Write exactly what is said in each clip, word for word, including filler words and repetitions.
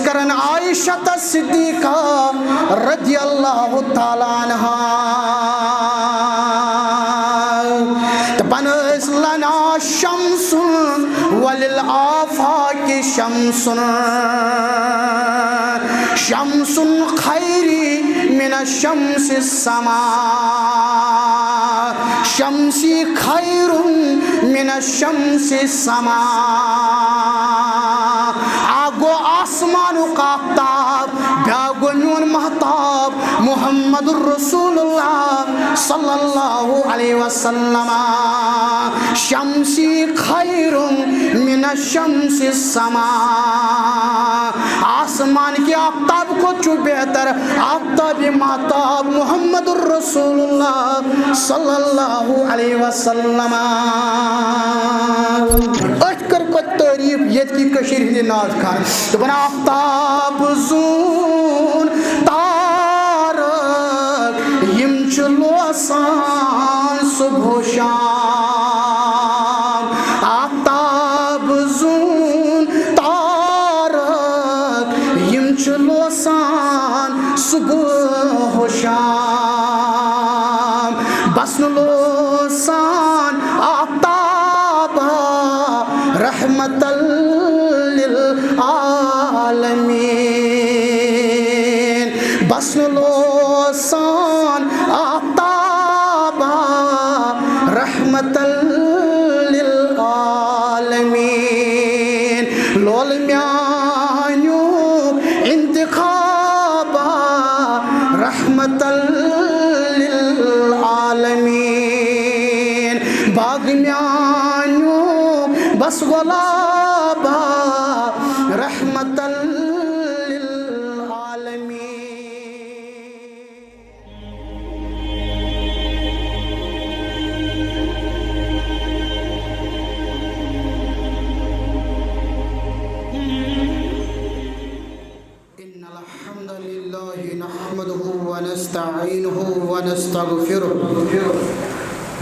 کران عائشہ صدیقہ رضی اللہ تعالیٰ عنہا۔ دپان ٲسۍ، لنا شمس وللآفاق شمس، شمس خیر من الشمس السماء، شمسی خیر من الشمس السماء۔ اکھ گوٚو آسمانُک آفتاب، بیاکھ گوٚو میون مہتاب محمد رسول اللہ صلی اللہ علیہ وسلم۔ شمسی خیر من الشمس السماء۔ آسمان کے آفتاب کھۄتہٕ چھُ بہتر آفتاب مہتاب محمد رسول اللہ صلی اللہ علیہ وسلم۔ أتھۍ کٔر پتہٕ تعریف ییٚتہِ کہِ کٔشیٖرِ ہٕنٛدِ نعت خان۔ دوٚپُن، آفتاب زوٗن تارک یِم چھِ لوسان صبح و شام۔ آفتاب زوٗن تارک یِم چھِ لوسان صبح و شام۔ بس نہٕ لوسان آفتاب رحمت للعالمین۔ بس نہٕ لوسان آفتاب رحمت للعالمین۔ لول میانیُک انتخاب رحمت للعالمین۔ باغ میانیُک بس گۄلاب رحمت للعالمین۔ إن الحمد لله نحمده ونستعينه ونستغفره،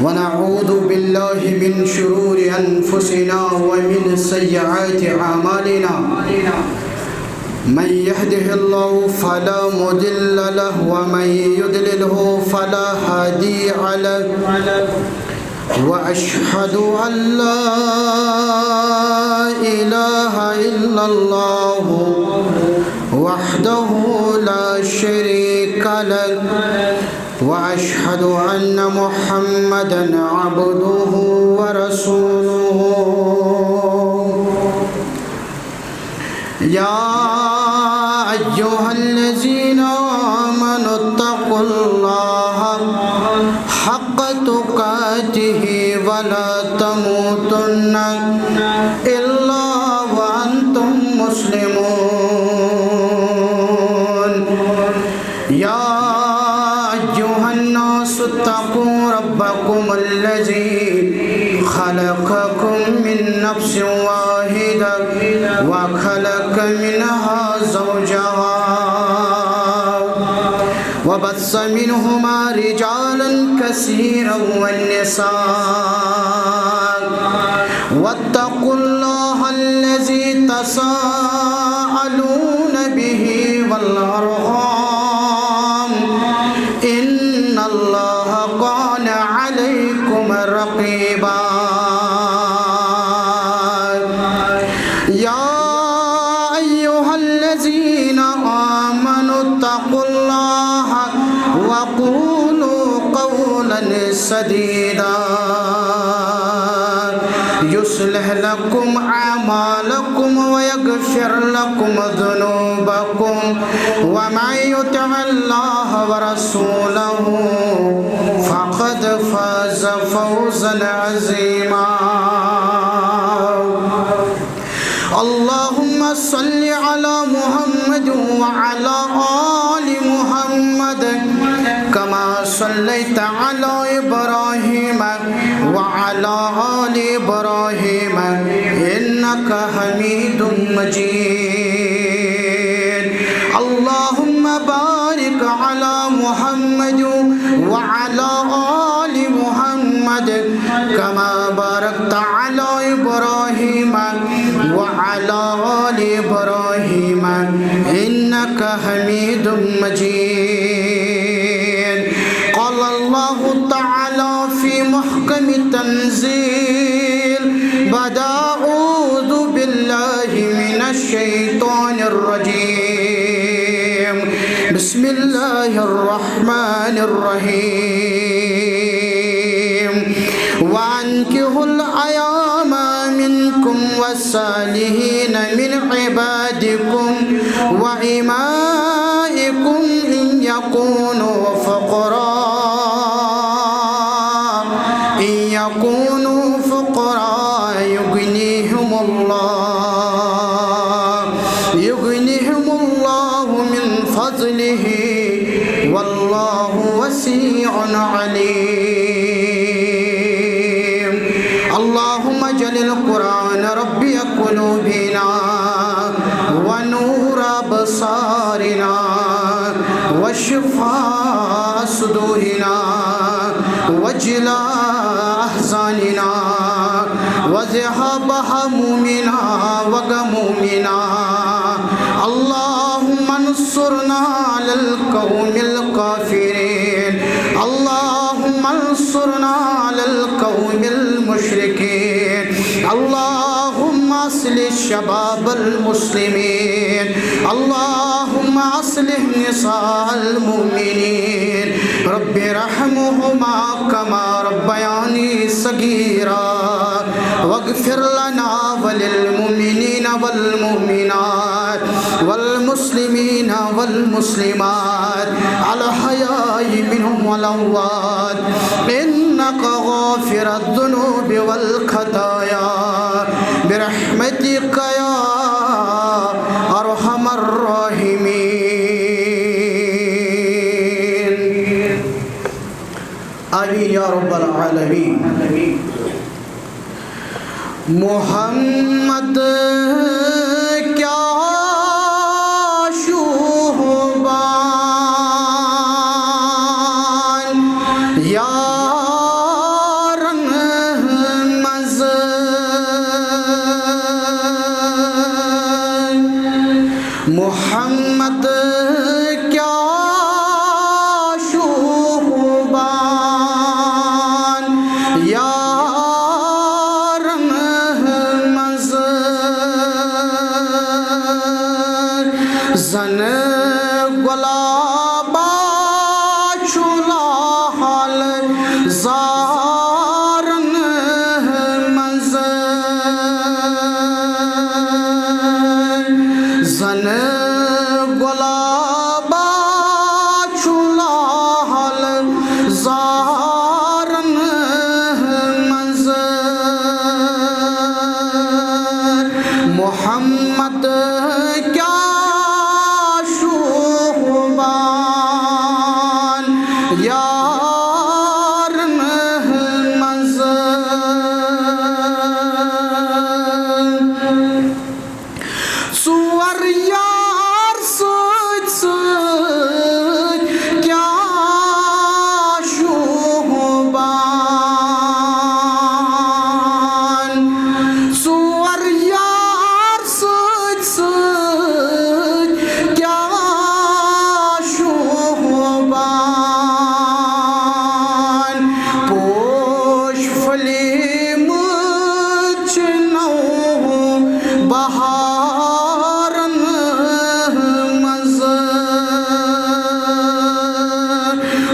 ونعوذ بالله من شرور أنفسنا ومن سيئات أعمالنا. من يهده الله فلا مضل له، ومن يضلله فلا هادي له. وأشهد أن لا إله إلا الله وحده لا شريك له، وأشهد أن محمدا عبده ورسوله. يا أيها الذين آمنوا اتقوا الله حق تقاته ولا تموتن إلا وأنتم مسلمون. يا أيها الناس اتقوا ربكم الذي خلقكم من نفس واحدة وخلق منها زوجها وبث منهما رجالا كثيرا والنساء، واتقوا الله الذي تساءلون به والأرحام، إن الله كان عليكم رقيبا. يا أيها الذين آمنوا اتقوا الله وقولوا قولا سديدا، يصلح لكم أعمالكم ويغفر لكم ذنوبكم، ومن يطع الله ورسوله فقد فاز فوزا عظيما. اللهم صل على محمد وعلى آل محمد كما صليت على إبراهيم وعلى آل إبراهيم إنك حميد مجيد. اللهم بارك على محمد وعلى آل محمد كما باركت على إبراهيم وعلى آل إبراهيم إنك حميد مجيد. قال الله تعالى في محكم التنزيل بعد أعوذ بالله من الشيطان الرجيم. بسم الله الرحمن الرحيم. وأنكحوا الأيامى منكم والصالحين من عبادكم وإمائكم إن يكونوا فقراء، إن يكونوا فقراء يغنيهم الله، يغنيهم الله من فضله، والله وسيع عليم. اللهم اجعل القرآن ربيع قلوبنا ونور أبصارنا وشفاء صدورنا وجلاء أحزاننا وذهاب همومنا وغمومنا. اللهم انصرنا على القوم الكافرين. اللهم انصرنا على القوم المشركين. اللهم أصلح شباب المسلمين. اللهم أصلح نساء المؤمنين. رب ارحمهما كما ربياني صغيرا. واغفر لنا وللمؤمنين والمؤمنات والمسلمين والمسلمات الأحياء منهم والأموات إنك غافر الذنوب والخطايا برحمتك يا أرحم الراحمين. آمين يا رب العالمين. محمد کیا شوبان یارن منٛز۔ محمد کیا شوبان یارن منٛز۔ زن گلابا چھُ لال زارن منٛز۔ زن گلابا چھُ لال زارن منٛز۔ محمد کیا شوبان یارن منٛز۔ ژور یار سۭتۍ سۭتۍ کیٛاہ شوٗبان؟ ژور یار سۭتۍ سۭتۍ کیٛاہ شوٗبان؟ پوش پھلیمٕتۍ چھِ نو بہارن منٛز۔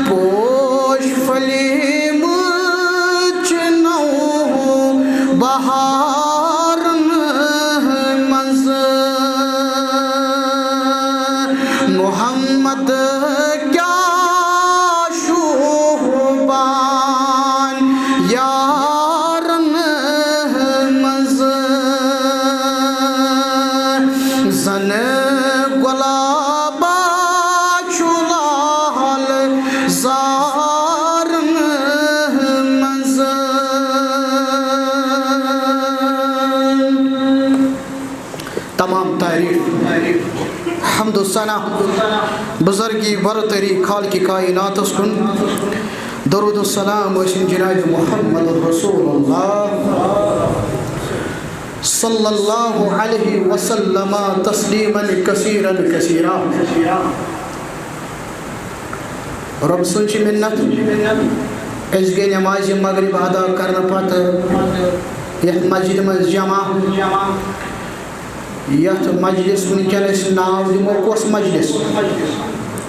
پوش پھلیمٕتۍ چھِ نو بہارن منٛز۔ محمد کیا شوبان یارن منٛز۔ زن گلابا چھُ لال زارن منٛز۔ تمام تعریف، حمد و ثنا، بزرگی برتری خالق کائناتس کن، درود و سلام ٲسِن جناب محمد رسول اللہ۔ صلی اللہ علیہ وسلم تسلیما کثیرا کثیرا۔ رب سٕنٛز چھِ مِنت، أسۍ گٔے نمازِ مغرب ادا کرنہٕ پتہٕ یتھ مسجدِ منٛز جمع، یتھ مجلس وٕنکیٚن أسۍ ناو دِمو، کۄس مجلس؟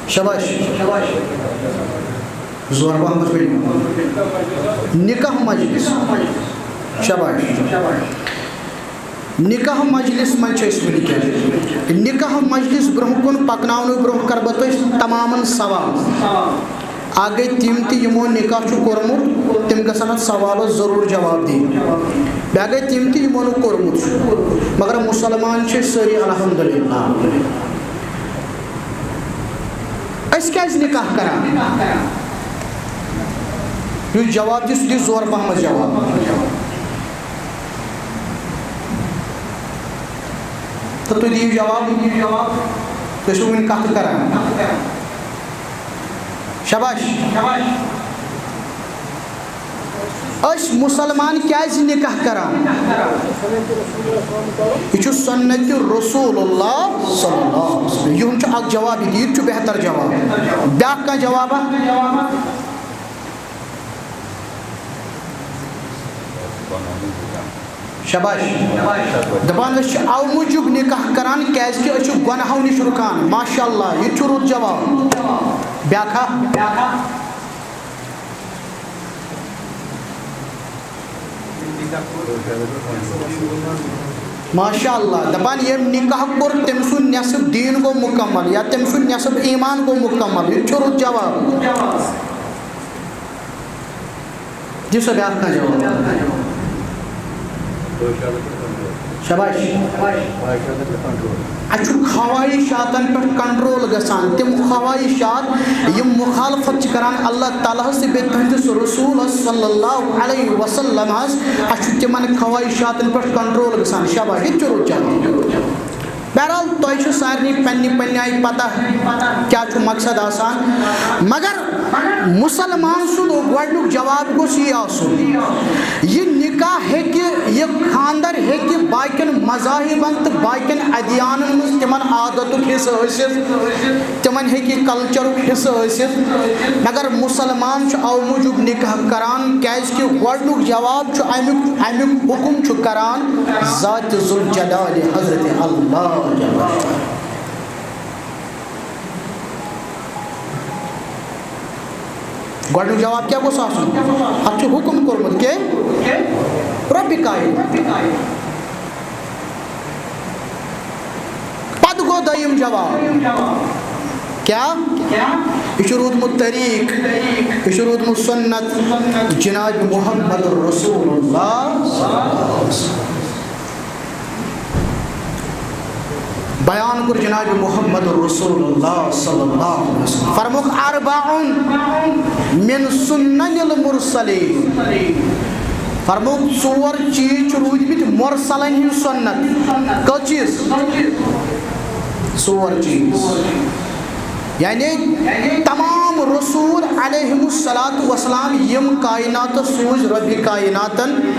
شاباش۔ زور پہمتھ ؤنِو۔ نکاح مجلس۔ شاباش۔ نکاح مجلس منٛز چھِ أسۍ وٕنکیٚن۔ نکاح مجلس برونٛہہ کُن پکناونہٕ برونٛہہ کرٕ بہٕ تۄہہِ تمامن سوال۔ اکھ گٔے تِم تہِ یِمو نکاح چھُ کوٚرمُت، تِم گژھن اتھ سوالس ضروٗر جواب دِنۍ۔ بیٚیہِ گٔے تِم تہِ یِمو نہٕ کوٚرمُت چھُ، مگر مسلمان چھِ أسۍ سٲری الحمدللہ۔ أسۍ کیازِ نکاح کران؟ یُس جواب دِ، سُہ دِ زور پہمتھ جواب۔ تہٕ تُہۍ دِیِو جواب، تُہۍ دِیِو جواب۔ تُہۍ چھِو وُنہِ کتھ کران۔ شاباش۔ أسۍ مسلمان کیازِ نکاح کران؟ یہِ چھُ سنت رسول اللہ صلی اللہ علیہ وسلم۔ یِہُنٛد چھُ اکھ جواب، یہِ تہِ چھُ بہتر جواب۔ بیٛاکھ کانٛہہ جوابا؟ شاباش۔ دپان، أسۍ چھِ اَوٕ موٗجوٗب نکاح کران کیازِ کہِ أسۍ چھِ گۄناہو نِش رُکان۔ ماشاءاللہ، یہِ تہِ چھُ رُت جواب۔ بیٛاکھا؟ ماشاءاللہ، دپان ییٚمۍ نکاح کوٚر، تٔمۍ سُنٛد نصف دیٖن گوٚو مکمل یا تٔمۍ سُنٛد نصف ایمان گوٚو مکمل۔ یہِ تہِ چھُ رُت جواب۔ دِ سا بیٛاکھ کانٛہہ جواب۔ شاباش۔ اَسہِ چھُ خواہشاتن پٮ۪ٹھ کنٹرول گژھان، تِم خواہشات یِم مخالفت چھِ کران اللہ تعالیٰ ہس تہٕ بیٚیہِ تُہنٛدِس رسولس صلی اللہ علیہ وسلم ہس، اَسہِ چھُ تِمن خواہشاتن پٮ۪ٹھ کنٹرول گژھان۔ شاباش، یہِ تہِ چھُ رُت جواب۔ بہرحال، تۄہہِ چھُ سارنٕے پننہِ پننہِ آیہِ پتہ کیٛاہ چھُ مقصد آسان، مگر مسلمان سُنٛد گۄڈنیُک جواب گوٚژھ یی آسُن، یہِ نکاح ہیٚکہِ، یہِ خانٛدر ہیٚکہِ باقین مذاہبن تہٕ باقین ادیانن منٛز تِمن عادتُک حصہٕ ٲسِتھ، تِمن ہیٚکہِ کلچرُک حصہٕ ٲسِتھ، مگر مسلمان چھُ اَوٕ موٗجوٗب نکاح کران، کیازِ کہِ گۄڈنیُک جواب چھُ اَمیُک، اَمیُک حُکم چھُ کران ذات ذوالجلال حضرت اللہ جل شانہ۔ گۄڈنیُک جواب کیٛاہ گوٚژھ آسُن؟ اَتھ چھُ حُکُم کوٚرمُت کٔمۍ؟ رۄبِ کائنات۔ پتہٕ گوٚو دوٚیِم جواب۔ کیٛاہ؟ یہِ چھُ روٗدمُت طریٖق، یہِ چھُ روٗدمُت سُنت جناب محمد رسول اللہ۔ بیان کوٚر جناب محمد رسول اللہ صلی اللہ علیہ وسلم۔ فرمووُکھ، "اربع من سنن المرسلین۔" فرمووُکھ، ژور چیٖز چھِ روٗدمٕتۍ مرسلن ہِنٛدۍ سُنت۔ کٔژ چیٖز؟ ژور چیٖز۔ یعنی تمام رسول علیہم الصلوۃ والسلام یِم کائناتس سوٗزۍ رۄبِ کائناتن،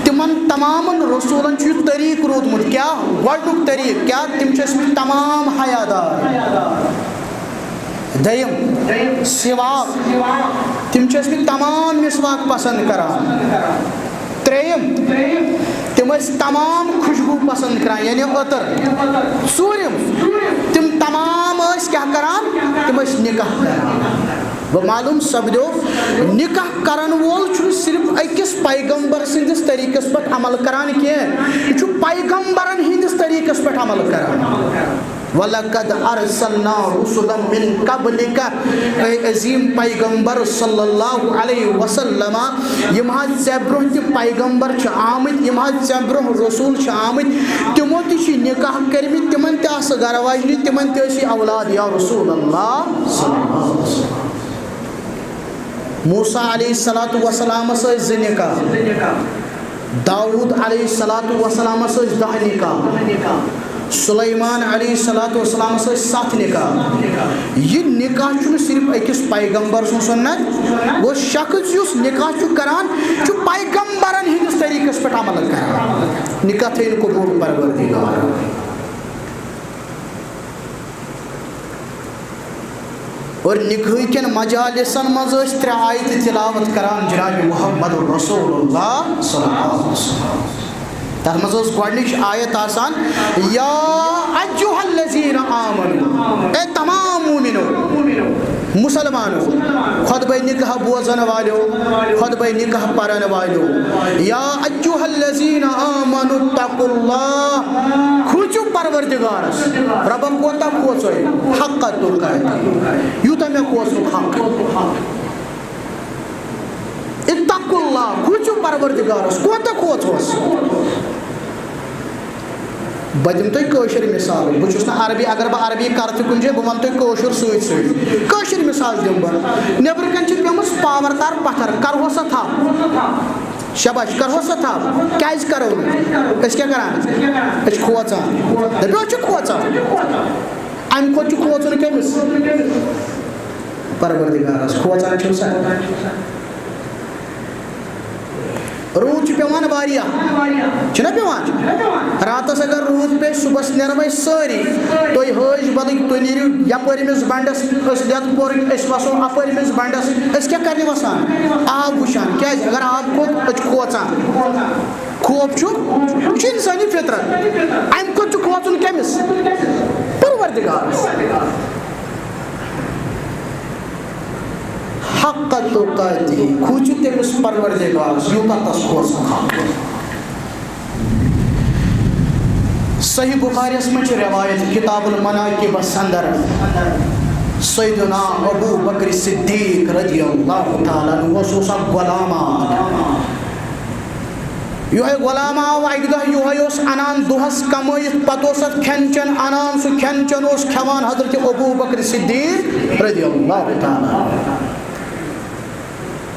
تِمن تمامن رسولن چھُ یہِ طریٖق روٗدمُت۔ کیٛاہ؟ گۄڈنیُک طریٖق کیٛاہ؟ تِم چھِ ٲسمٕتۍ تمام حیا دار۔ دوٚیِم، سِواک۔ تِم چھِ ٲسمٕتۍ تمام مسواک پسنٛد کران۔ ترٛیٚیِم، تِم ٲسۍ تمام خوشبوٗ پسنٛد کران، یعنی عطر۔ ژوٗرِم، تِم تمام ٲسۍ کیٛاہ کران؟ تِم ٲسۍ نکاح کران۔ گوٚو معلوم سپدیو، نکاح کرن وول چھُنہٕ صرف أکِس پیغمبر سٕنٛدِس طریٖقس پٮ۪ٹھ عمل کران کینٛہہ، یہِ چھُ پیغمبرن ہٕنٛدِس طریٖقس پٮ۪ٹھ عمل کران۔ وَلَقَدْ أَرْسَلْنَا رُسُلًا مِنْ قَبْلِكَ، اے عظیم پیغمبر صلی اللہ علیہ وسلم، یِم حظ ژےٚ برونٛہہ تہِ پیغمبر چھِ آمٕتۍ، یِم حظ ژےٚ برونٛہہ رسول چھِ آمٕتۍ، تِمو تہِ چھِ نکاح کٔرمٕتۍ، تِمن تہِ آسہٕ گرٕ واجنہِ، تِمن تہِ ٲسی اولاد یا رسول اللہ۔ موسیٰ علیہ الصلوۃ والسلامس ٲسۍ زٕ نکاح۔ داؤد علیہ الصلوۃ والسلامس ٲسۍ دَہ نکاح، سلیمان علیہ الصلوۃ والسلامس ٲسۍ ستھ نکاح۔ یہِ نکاح چھُنہٕ صرف أکِس پیغمبر سُنٛد سُنت، گوٚو شخص یُس نکاح چھُ کران، چھُ پیغمبرن ہٕنٛدِس طریٖقس پٮ۪ٹھ عمل کران۔ نکاح تھٲیِن قبول پروردگار۔ اور نکاح کٮ۪ن مجالسن منٛز ٲسۍ ترٛےٚ آیتہٕ تلاوت کران جناب محمد رسول اللہ صلی اللہ علیہ وسلم۔ تتھ منٛز ٲس گۄڈٕنِچ آیت آسان، یا ایھا الذین آمنو، اے تمام مومنو، مسلمانو، خطبہ نکاح بوزن والیو، خطبہ نکاح پرن والیو، یا ایھا الذین آمنوا اتقوا اللہ، کھوژِو پروردگارس۔ ربن کوتاہ کھوژو؟ حق تقاتی، یوتاہ مےٚ کھوژُن حق۔ اتقوا اللہ، کھوژِو پروردگارس، کوتاہ کھوژوس؟ بہٕ دِمہٕ تۄہہِ کٲشِر مثال، بہٕ چھُس نہٕ عربی، اگر بہٕ عربی کرٕ تہِ کُنہِ جایہِ، بہٕ وَنہٕ تۄہہِ کٲشُر سۭتۍ سۭتۍ۔ کٲشِر مثال دِمہٕ بہٕ۔ نیٚبرٕ کَنہِ چھِ پیٚمٕژ پاور تار پتھر، کرہوس سا تھپھ؟ شاباش، کرہوس سا تھپھ؟ کیازِ کرو نہٕ؟ أسۍ کیٛاہ کران؟ أسۍ چھِ کھوژان۔ دٔپِو، أسۍ چھِ کھوژان۔ اَمہِ کھۄتہٕ چھُ کھوژُن کٔمِس؟ پروردگارس۔ کھوژان چھِو سا؟ روٗد چھُ پٮ۪وان واریاہ، چھُنہ پٮ۪وان؟ راتس اگر روٗد پیٚیہِ، صُبحس نیرو أسۍ سٲری، تُہۍ حٲج بدٕکۍ، تُہۍ نیٖرِو یپٲرۍ أمِس بنڈس، أسۍ لٮ۪تہٕ پورٕکۍ، أسۍ وسو اپٲرۍ أمِس بنڈس۔ أسۍ کیٛاہ کرنہِ وسان؟ آب وٕچھان۔ کیٛازِ؟ اگر آب کھوٚت، أسۍ چھِ کھوژان۔ خوف چھُ، چھُ انسٲنی فطرت۔ امہِ کھۄتہٕ چھُ کھوژُن کٔمِس؟ پروردگارس۔ حق تقاتی، کھوژِو تٔمِس پروردگارس، یوٗتاہ تس کھوژُن۔ صحیح بخاریس منٛز چھِ روایت، کتاب المناقبس اندر، سیدنا ابو بکر صدیق رضی اللہ تعالیٰ عنہ اوس، اوس اکھ غلام اکھ۔ یِہوٚے غلام آو اَکہِ دۄہ، یِہوٚے اوس اَنان دۄہَس کَمٲیِتھ، پَتہٕ اوس اَتھ کھٮ۪ن چٮ۪ن اَنان، سُہ کھٮ۪ن چٮ۪ن اوس کھٮ۪وان حضرت ابو بکر صدیق رضی اللہ تعالیٰ عنہ۔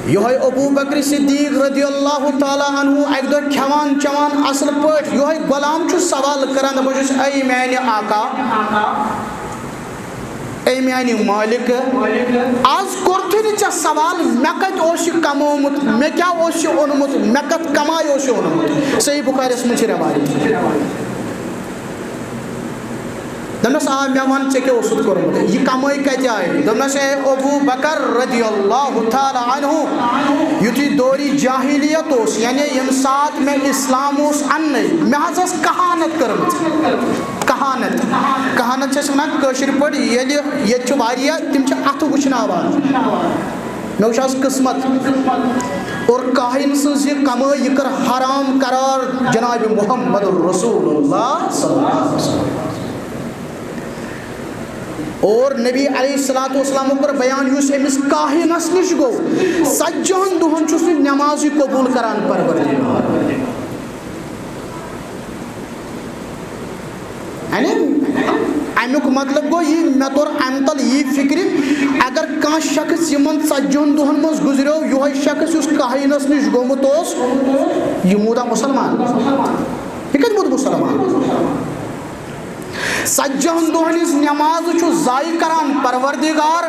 یِہوٚے ابو بکر صدیق رضی اللہ تعالیٰ عنہ اَکہِ دۄہ کھٮ۪وان چٮ۪وان اَصٕل پٲٹھۍ، یِہوٚے غلام چھُ سوال کران، دَپان چھُس، اے میٛانہِ آقا، اے میانہِ مالک، از کوٚرتھٕے نہٕ ژےٚ سوال، مےٚ کتہِ اوس یہِ کمومُت، مےٚ کیٛاہ اوس یہِ اوٚنمُت، مےٚ کتھ کمایہِ اوس یہِ اوٚنمُت؟ صحیح بخاریس منٛز چھِ روایت۔ دوٚپنس، آ، مےٚ وَن، ژےٚ کیٛاہ اوسُتھ کوٚرمُت؟ یہِ کمٲے کتہِ آیہِ؟ دوٚپنس، اے ابو بکر رضی اللہ تعالیٰ عنہ، یُتھُے دورِ جاہلیت اوس، یعنی ییٚمہِ ساتہٕ مےٚ اسلام اوس اننَے، مےٚ حظ ٲس کہانت کٔرمٕژ۔ کہانت۔ کہانت چھِ أسۍ وَنان کٲشِر پٲٹھۍ، ییٚلہِ ییٚتہِ چھِ واریاہ، تِم چھِ اَتھٕ وٕچھناوان۔ مےٚ وٕچھ آز قٕسمت۔ اور کاہِن سٕنٛز یہِ کمٲے، یہِ کٔر حرام قرار جناب محمد رسول اللہ صلی اللہ علیہ وسلم۔ اور نبی علیہ الصلوۃ والسلام کوٚر بیان، یُس أمِس کاہِنَس نِش گوٚو، ژتجی ہن دۄہن چھُس نہٕ نمازٕے قبول کران پروردگار۔ یعنی، اَمیُک مطلب گوٚو یی، مےٚ توٚر اَمہِ تَل یی فِکرِ، اگر کانٛہہ شخص یِمَن ژتجی ہن دۄہَن منٛز گُزریو، یِہوٚے شخص یُس کاہِنَس نِش گوٚمُت اوس، یہِ موٗدا مُسلمان۔ یہِ کَتہِ موٗد مُسلمان؟ ژتجی ہن دۄہن ہٕنٛز نماز چھُ ضایع کران پروردگار،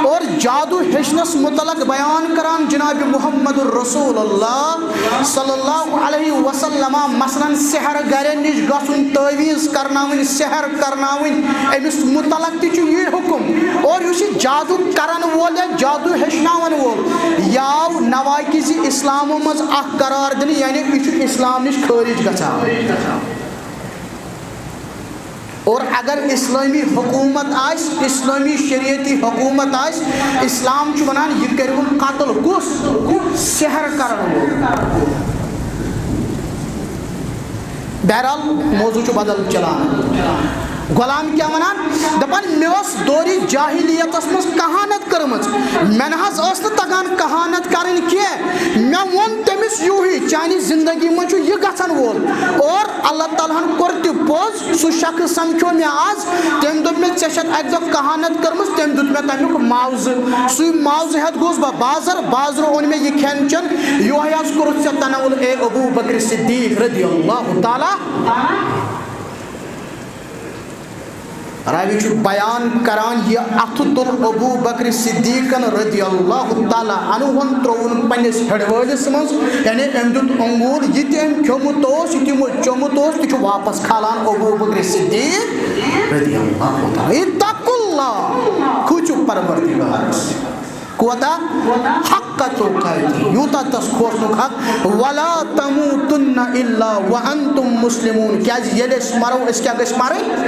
اور جادو ہیٚچھنس متعلق بیان کران جناب محمد رسول اللہ صلی اللہ علیہ وسلم۔ مثلاً سحر گرن نِش گژھُن، تعویذ کرناوٕنۍ، سحر کرناوٕنۍ، أمِس متعلق تہِ چھُ یہِ حُکم۔ اور یُس یہِ جادو کرن وول یا جادو ہیٚچھناون وول، یہِ آو نواقض اسلامو منٛز اکھ قرار دِنہٕ، یعنی یہِ چھُ اسلام نِش خٲرج گژھان۔ اور اگر اسلامی حکومت آسہِ، اسلامی شریعتی حکومت آسہِ، اسلام چھُ ونان، یہِ کٔرِوُن قتل۔ کُس؟ سحر کرن وول۔ بہرحال، موضوع چھُ بدل چلان۔ غلام کیٛاہ ونان؟ دپان، مےٚ ٲس دورِ جاہلیتس منٛز کہانت کٔرمٕژ، مےٚ نہ حظ ٲس نہٕ تگان کہانت کرٕنۍ کینٛہہ۔ مےٚ ووٚن تٔمِس یوٗہی، چانہِ زندگی منٛز چھُ یہِ گژھن وول۔ اور اللہ تعالیٰ ہن کوٚر تہِ پوٚز، سُہ شخص سمکھیو مےٚ آز، تٔمۍ دوٚپ مےٚ، ژےٚ چھَتھ اَکہِ دۄہ کہانت کٔرمٕژ، تٔمۍ دیُت مےٚ تَمیُک معاوضہٕ۔ سُے معاوضہٕ ہٮ۪تھ گوس بہٕ بازر، بازرٕ اوٚن مےٚ یہِ کھٮ۪ن چٮ۪ن، یِہوٚے حظ کوٚرُتھ ژےٚ تناوُل، اے ابو بکر صدیق رضی اللہ تعالیٰ۔ راوی چھُ بیان کران، یہِ اَتھٕ تُل ابو بکر صدیقن رضی اللہ تعالیٰ عنہن، ترٛووُن پننِس ہیٚرِ وٲلِس منٛز، یعنی أمۍ دیُت انگوٗل، یہِ تہِ أمۍ کھیوٚمُت اوس، یہِ تہِ أمۍ چوٚمُت اوس، تہِ چھُ واپس کھالان ابو بکر صدیق رضی اللہ تعالیٰ۔ اتقوا اللہ، کھوٗژِو پروردگارس۔ کوتاہ؟ حق تقاتی، یوٗتاہ تس کھوژنُک حق۔ ولا تموتن الا وانتم مسلمون، کیازِ ییٚلہِ أسۍ مرو، أسۍ کیٛاہ گٔژھۍ مرٕنۍ؟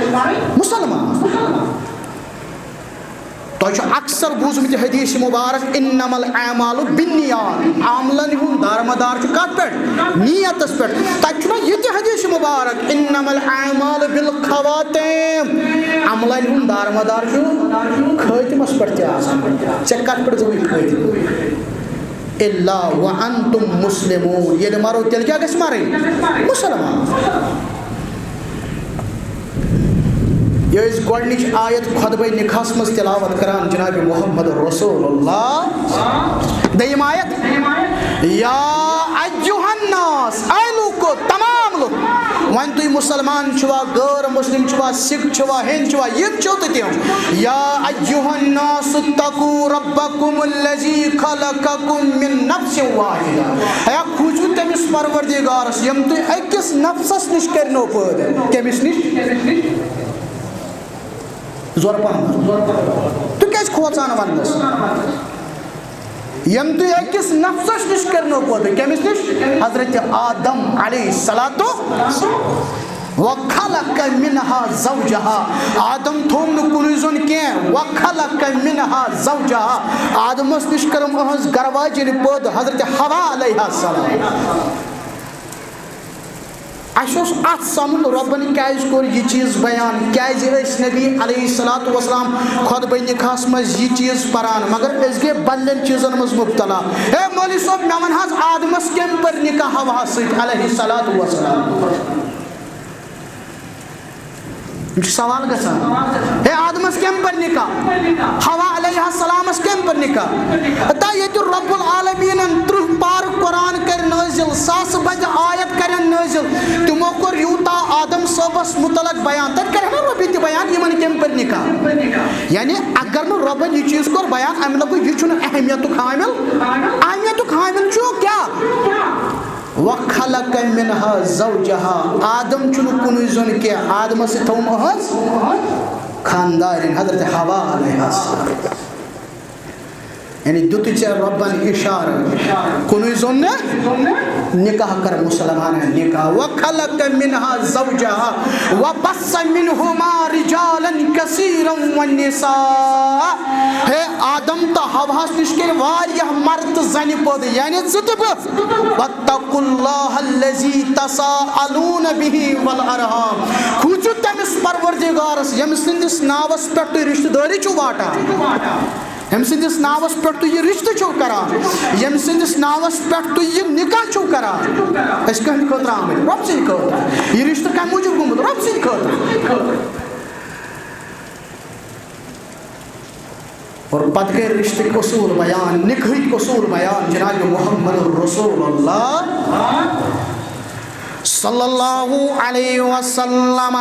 مُسلمان۔ تۄہہِ چھُ اکثر بوٗزمُت یہِ حدیث مبارک، انما الاعمال بالنیات، عملن ہُنٛد دارمدار چھُ کتھ پٮ۪ٹھ؟ نیتس پٮ۪ٹھ۔ تتہِ چھُنہ یہِ تہِ حدیث مبارک، انما الاعمال بالخواتیم، عملن ہُنٛد دارمدار چھُ خٲتمس پٮ۪ٹھ تہِ آسان۔ ژےٚ کتھ پٮ۪ٹھ گوٚوُے خٲتمہٕ؟ الا وانتم مسلمون، ییٚلہِ مرو تیٚلہِ کیٛاہ گژھِ مرٕنۍ؟ مُسلمان۔ یہِ ٲسۍ گۄڈٕنِچ آیت خطبہ نکاحس منٛز تلاوت کران جناب محمد رسول اللہ۔ دوٚیِم آیت، یا ایھا الناس، اے لوٗکو، تمام لُکھ، وۄنۍ تُہۍ مُسلمان چھِوا، غٲر مُسلِم چھِوا، سِکھ چھِوا، ہیٚنٛدۍ چھِوا، یِم چھِو تہٕ تِم۔ یا ایھا الناس اتقوا ربکم الذی خلقکم من نفس واحدہ۔ اے کھوٗژِو تٔمِس پروردگارس، ییٚمۍ تُہۍ أکِس نفسس نِش کٔرنو پٲدٕ۔ کٔمِس نِش؟ زورٕ پہم۔ تُہۍ کیٛازِ کھوژان وننس؟ ییٚمۍ تُہۍ أکِس نفسس نِش کٔرنو پٲدٕ۔ کٔمِس نِش؟ حضرت آدم علیہ الصلوۃ۔ وخلق منها زوجها۔ آدم تھوٚو نہٕ کُنُے زوٚن کینٛہہ۔ وخلق منها زوجها۔ آدمس نِش کٔرٕم أہنٛز گرٕ واجِنۍ پٲدٕ، حضرت حوا علیہ السلام۔ اَسہِ اوس اَتھ سَمُن رۄبَن کیٛازِ کوٚر یہِ چیٖز بیان، کیٛازِ ٲسۍ نبی علیہ الصلوۃ والسلام خطبہ نکاحس منٛز یہِ چیٖز پران، مگر أسۍ گٔے بدلٮ۪ن چیٖزن منٛز مبتلا۔ ہے مولوی صٲب، مےٚ وَن حظ، آدمس کَمہِ پٔرۍ نکاح حواہس سۭتۍ علیہ الصلوۃ والسلام؟ یِم چھِ سوال گژھان۔ ہے آدمس کَمہِ پٔرۍ نکاح؟ حوا علیہ السلامس کَمہِ پٔرۍ نکاح؟ ہتا ییٚتہِ رب العالمیٖنن تٕرٛہ پارٕ قرآن کرِ نٲزِل، ساسہٕ بجہِ آیت کرن نٲزِل، تِمو کوٚر یوٗتاہ آدم صٲبس متعلق بیان، تتہِ کرِ ہا نا رۄبہِ تہِ بیان یِمن کَمہِ پٔرۍ نکاح۔ یعنی اگر نہٕ رۄبن یہِ چیٖز کوٚر بیان، امہِ لگو یہِ چھُنہٕ اہمیتُک حامل۔ اہمیتُک حامل چھُ کیٛاہ؟ وخلق منها زوجها، آدم چھُنہٕ کُنُے زوٚن کینٛہہ، آدمس سۭتۍ تھوٚوُم أہنٛز خاندارِنۍ حضرت حوا علیہ السلام۔ یعنی دیُتُے ژےٚ رۄبن اِشارٕ، کُنُے زوٚن نہٕ، نکاح کر مُسلمانن نکاح۔ وخلق منها زوجها وبث منهما رجالا كثيرا ونساء۔ ہے آدم تہٕ حواہس نِش کٔرۍ واریاہ مرد تہٕ زنہِ پٲدٕ، یعنی ژٕ تہٕ بہٕ۔ واتقوا الله الذي تساءلون به والأرحام۔ کھوٗژِو تٔمِس پروردگارس، ییٚمہِ سٕنٛدِس ناوس پٮ۪ٹھ تُہۍ رشتہٕ دٲری چھِو واٹان، ییٚمہِ سٕنٛدِس ناوس پٮ۪ٹھ تُہۍ یہِ رشتہٕ چھِو کران، ییٚمہِ سٕنٛدِس ناوس پٮ۪ٹھ تُہۍ یہِ نکاح چھِو کران۔ أسۍ کٕہٕنٛدِ خٲطرٕ آمٕتۍ؟ رۄب سٕنٛدِ خٲطرٕ۔ یہِ رشتہٕ کمہِ موٗجوٗب گوٚمُت؟ رۄب سٕنٛدِ خٲطرٕ۔ اور پتہٕ گٔے رشتٕکۍ اصوٗل بیان، نکاحٕکۍ اصوٗل بیان جناب محمد رسول اللہ صلی اللہ علیہ وسلم۔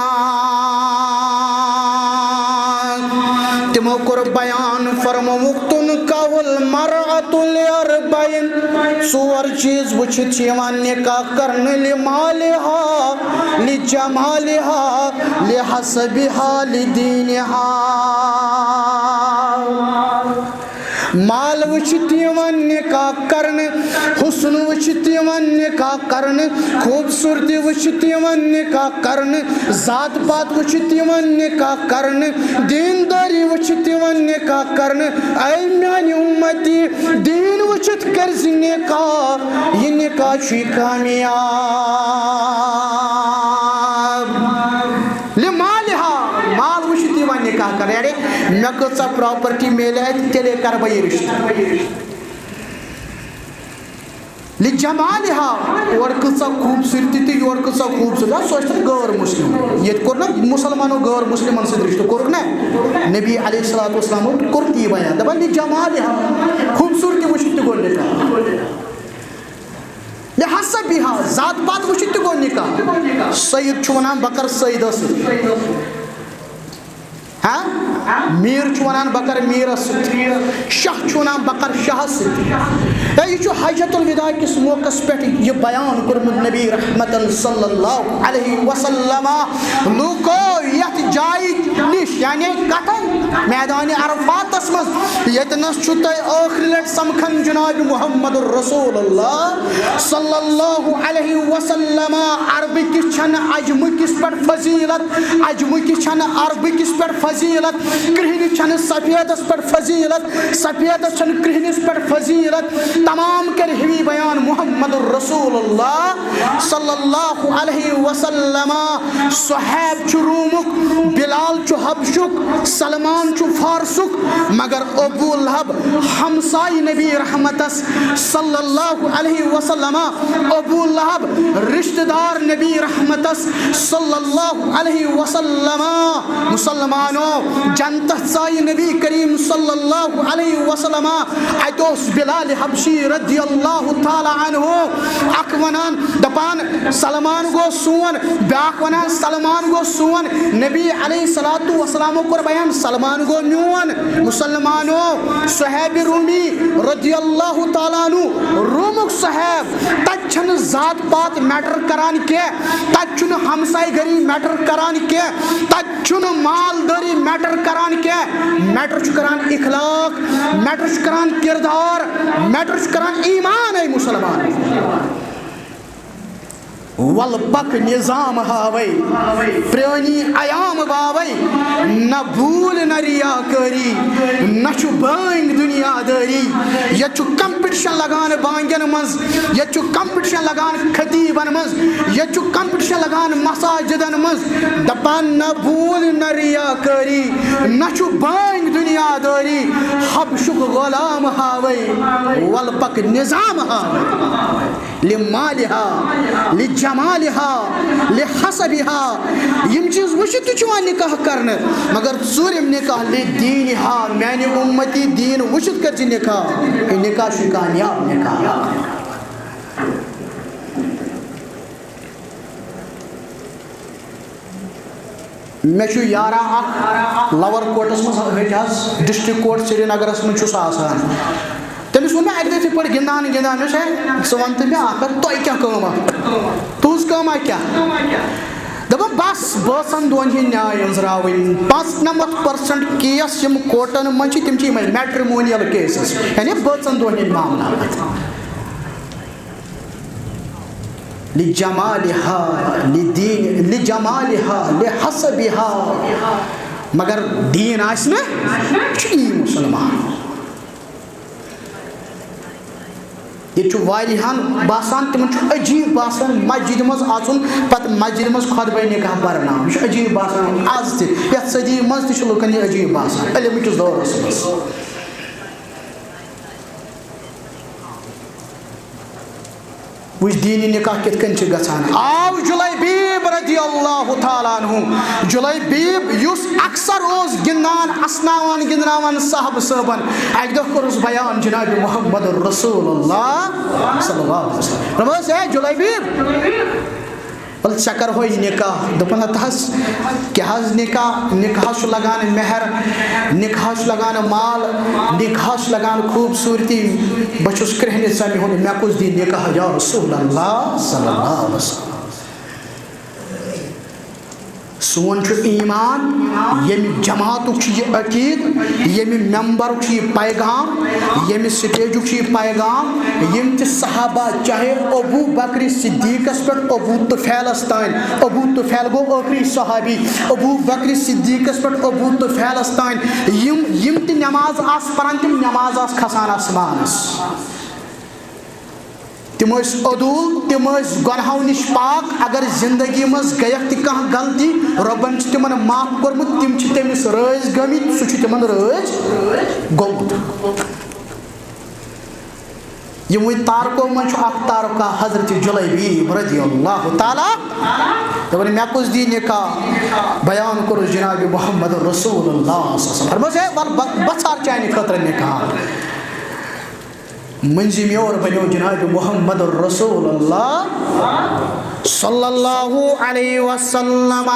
تِمو کوٚر بیان، فرمووُکھ، تنکح المرأة لأربع، ژور چیٖز وٕچھِتھ چھِ یِوان نکاح کرنہٕ، لمالها، لجمالها، لحسبها، لدينها۔ مال وٕچھِتھ یِوان نکاح کرنہٕ، حسن وٕچھِتھ یِوان نکاح کرنہٕ، خوٗبصوٗرتی وٕچھِتھ یِوان نکاح کرنہٕ، ذات پات وٕچھِتھ یِوان نکاح کرنہٕ، دیٖندٲری وٕچھِتھ یِوان نکاح کرنہٕ۔ اے میانہِ اُمتی، دیٖن وٕچھِتھ کٔرزِ نکاح، یہِ نکاح چھُے کامیاب۔ لمالها، مال وٕچھِتھ یِوان نکاح کرنہٕ، یعنی مےٚ کۭژاہ پراپرٹی میلہِ اَتہِ، تیٚلے کرٕ بہٕ یہِ رشتہٕ۔ لجمالها، اورٕ کۭژاہ خوٗبصوٗرتی تہٕ یورٕ کۭژاہ خوٗبصوٗرتی۔ سُہ ٲسۍ تن غٲر مسلم، ییٚتہِ کوٚر نہ مُسلمانو غٲر مسلمن سۭتۍ رشتہٕ، کوٚرُکھ نہ؟ نبی علیہ الصلوۃ والسلام کوٚر تی بیان، دپان لجمالها، خوٗبصوٗرتی وٕچھِتھ تہِ گوٚو نکاح۔ لحسبها، ذات پات وٕچھِتھ تہِ گوٚو نکاح۔ سید چھُ ونان، بہٕ کرٕ سیدس سۭتۍ۔ ہاں؟ میر چھُ وَنان، "بہٕ کَرٕ میٖرَس سۭتۍ۔" شاہ چھُ وَنان، "بہٕ کَرٕ شاہَس سۭتۍ۔" ہے، یہِ چھُ حجۃ الوداع کِس موقعس پٮ۪ٹھ یہِ بیان کوٚرمُت نبی رحمتن صلی اللہ علیہ وسلم۔ لوٗکو، یَتھ جایہِ نِش، یعنی کَتھ میدان عرفاتس منٛز، ییٚتنَس چھُ تۄہہِ ٲخری لٹہِ سمکھن جناب محمد رسول اللہ صلی اللہ علیہ وسلم۔ عربہٕ کِس چھنہٕ عجمہٕ کِس پٮ۪ٹھ فضیلت، عجمہٕ کِس چھنہٕ عربہٕ کِس پٮ۪ٹھ فضیلت، کرٛہنِس چھنہٕ سفیدس پٮ۪ٹھ فضیلت، سفیدس چھنہٕ کرٛہنِس پٮ۪ٹھ فضیلت۔ تمام کرِ ہِوی بیان محمد رسول اللہ صلی اللہ علیہ وسلم۔ صہیب چھُ رومُک، بلال چھُ حبشُک، سلمان چھُ فارسُک، مگر ابو لہب ہمسایہِ نبی رحمتس صلی اللہ علیہ وسلم، ابو لہب رشتہ دار نبی رحمتس صلی اللہ علیہ وسلم۔ مسلمانو، جنتس ژایہِ نبی کریم صلی اللہ علیہ وسلم۔ اتہِ اوس بلال حبشی رضی اللہ تعالیٰ عنہ اکھ ونان، دپان، "سلمان گوٚو سون"، بیاکھ ونان، "سلمان گوٚو سون"۔ نبی علیہ الصلوۃ والسلامو کوٚر بیان، "سلمان گوٚو میون"۔ مسلمانو، صہیب رومی رضی اللہ تعالیٰ عنہ، رومُک صہیب، تتہِ چھنہٕ ذات پات میٹر کران کینٛہہ، تتہِ چھُنہٕ ہمسایہِ گری میٹر کران کینٛہہ، تتہِ چھُنہٕ مالدٲری میٹر کران کینٛہہ، میٹر چھُ کران اخلاق، میٹر چھُ کران کردار، میٹر چھُ کران ایمان۔ اے مسلمان، ول پک نظام ہاوے، پرٲنی ایام باوے، نہ بھول نہ ریاکٲری، نہ چھُ بٲنگ دنیا دٲری۔ ییٚتہِ چھُ کمپٹیشن لگان بانگن منٛز، ییٚتہِ چھُ کمپٹیشن لگان خطیبن منٛز، ییٚتہِ چھُ کمپٹیشن لگان مساجدن منٛز۔ دپان، نہ بھول نہ ریاکٲری، نہ چھُ بٲنگ دنیا دٲری۔ حبشُک غلام ہاوے، ول پک نظام ہاوے۔ لمالہا، لجمالہا، لحسبہا۔ یِم چیٖز وٕچھِتھ تہِ چھُ یِوان نکاح کرنہٕ، مگر ژوٗرِم نکاح لدینہا، میانہِ اُمتی دین وٕچھِتھ کٔرزِ نکاح۔ یہِ نکاح چھُ کامیاب نکاح۔ مےٚ چھُ یارا اکھ لور کوٹس منٛز، ہیٚتہِ حظ، ڈسٹرکٹ کورٹ سرینگرس منٛز چھُ سُہ آسان۔ تٔمِس ووٚن مےٚ اَکہِ دۄہ یِتھٕے پٲٹھۍ گِنٛدان گِنٛدان، مےٚ دوٚپُس، "ہے، ژٕ وَن تہٕ مےٚ اکھ کَتھ، تۄہہِ کیٛاہ کٲم اکھ؟ تُہٕنٛز کٲم اکھ کیٛاہ؟" دَپان، "بس بٲژن دۄن ہِنٛدۍ نیاے أنٛزراوٕنۍ۔ پانٛژنَمَتھ percent case یِم کوٹن منٛز چھِ، تِم چھِ یِمے matrimonial cases، یعنی بٲژن دۄن ہِنٛدۍ معاملات۔" لجمالہا، لدین، لجمالہا، لحسبہا۔ مگر دین آسہِ نہٕ، چھُ یی مسلمان۔ ییٚتہِ چھُ واریاہن باسان، تِمن چھُ عجیب باسان مسجد منٛز اژُن، پتہٕ مسجد منٛز خطبے نکاح پرناوُن۔ یہِ چھُ عجیب باسان آز تہِ، یتھ صدی منٛز تہِ چھُ لُکن یہِ عجیب باسان، علم کِس دورس منٛز۔ وٕچھ، دینی نکاح کِتھ کٔنۍ چھِ گژھان۔ آو جلیبیب رضی اللہ تعالیٰ عنہ، جلیبیب یُس اکثر اوس گِنٛدان، اسناوان، گِنٛدناوان صاحب صٲبن، اکہِ دۄہ کوٚرُس بیان جناب محمد رسول اللہ صلی اللہ علیہ وسلم۔ دوٚپمَس، "ہے جلیبیب"، وَلہٕ ژےٚ کَرہوے نِکاح۔ دوٚپُن، "ہَتہٕ حظ، کیٛاہ حظ نِکاح؟ نِکاحَس چھُ لَگان مہر، نِکاحَس چھُ لَگان مال، نِکاحَس چھُ لَگان خوٗبصوٗرتی۔ بہٕ چھُس کرٛہنہِ ژَمہِ ہُنٛد، مےٚ کُس دی نِکاح یا رسول اللہ صلی اللہ علیہ وسلم؟" سون چھُ ایمان، ییٚمہِ جماعتُک چھُ یہِ عقیٖد، ییٚمہِ ممبرُک چھُ یہِ پیغام، ییٚمہِ سٹیجُک چھُ یہِ پیغام، یِم تہِ صحابہ، چاہے ابو بکر صدیقس پٮ۪ٹھ ابو طفیلس تام، ابو طفیل گوٚو ٲخری صحابی، ابو بکر صدیقس پٮ۪ٹھ ابو طفیلس تام، یِم، یِم تہِ نماز آسہٕ پران، تِم نماز آسہٕ کھسان آسمانس۔ تِم ٲسۍ عدوٗل، تِم ٲسۍ گۄنہو نِش پاک۔ اگر زندگی منٛز گٔیکھ تہِ کانٛہہ غلطی، رۄبن چھُ تِمن معاف کوٚرمُت، تِم چھِ تٔمِس رٲضۍ گٔمٕتۍ، سُہ چھُ تِمن رٲضۍ گوٚمُت۔ یِموٕے تارکو منٛز چھُ اکھ تارکا حضرت جلیبیب رضی اللہ تعالیٰ۔ دَپان، "مےٚ کُس دی نکاح؟" بیان کوٚرُس جناب محمد رسول اللہ صلی اللہ علیہ وسلم۔ فرموس، "ہے، وَلہٕ بہٕ، بہٕ ژھار چانہِ خٲطرٕ نکاح۔" مٔنٛزِم یور بنیو جناب محمد رسول اللہ صلی اللہ علیہ وسلم۔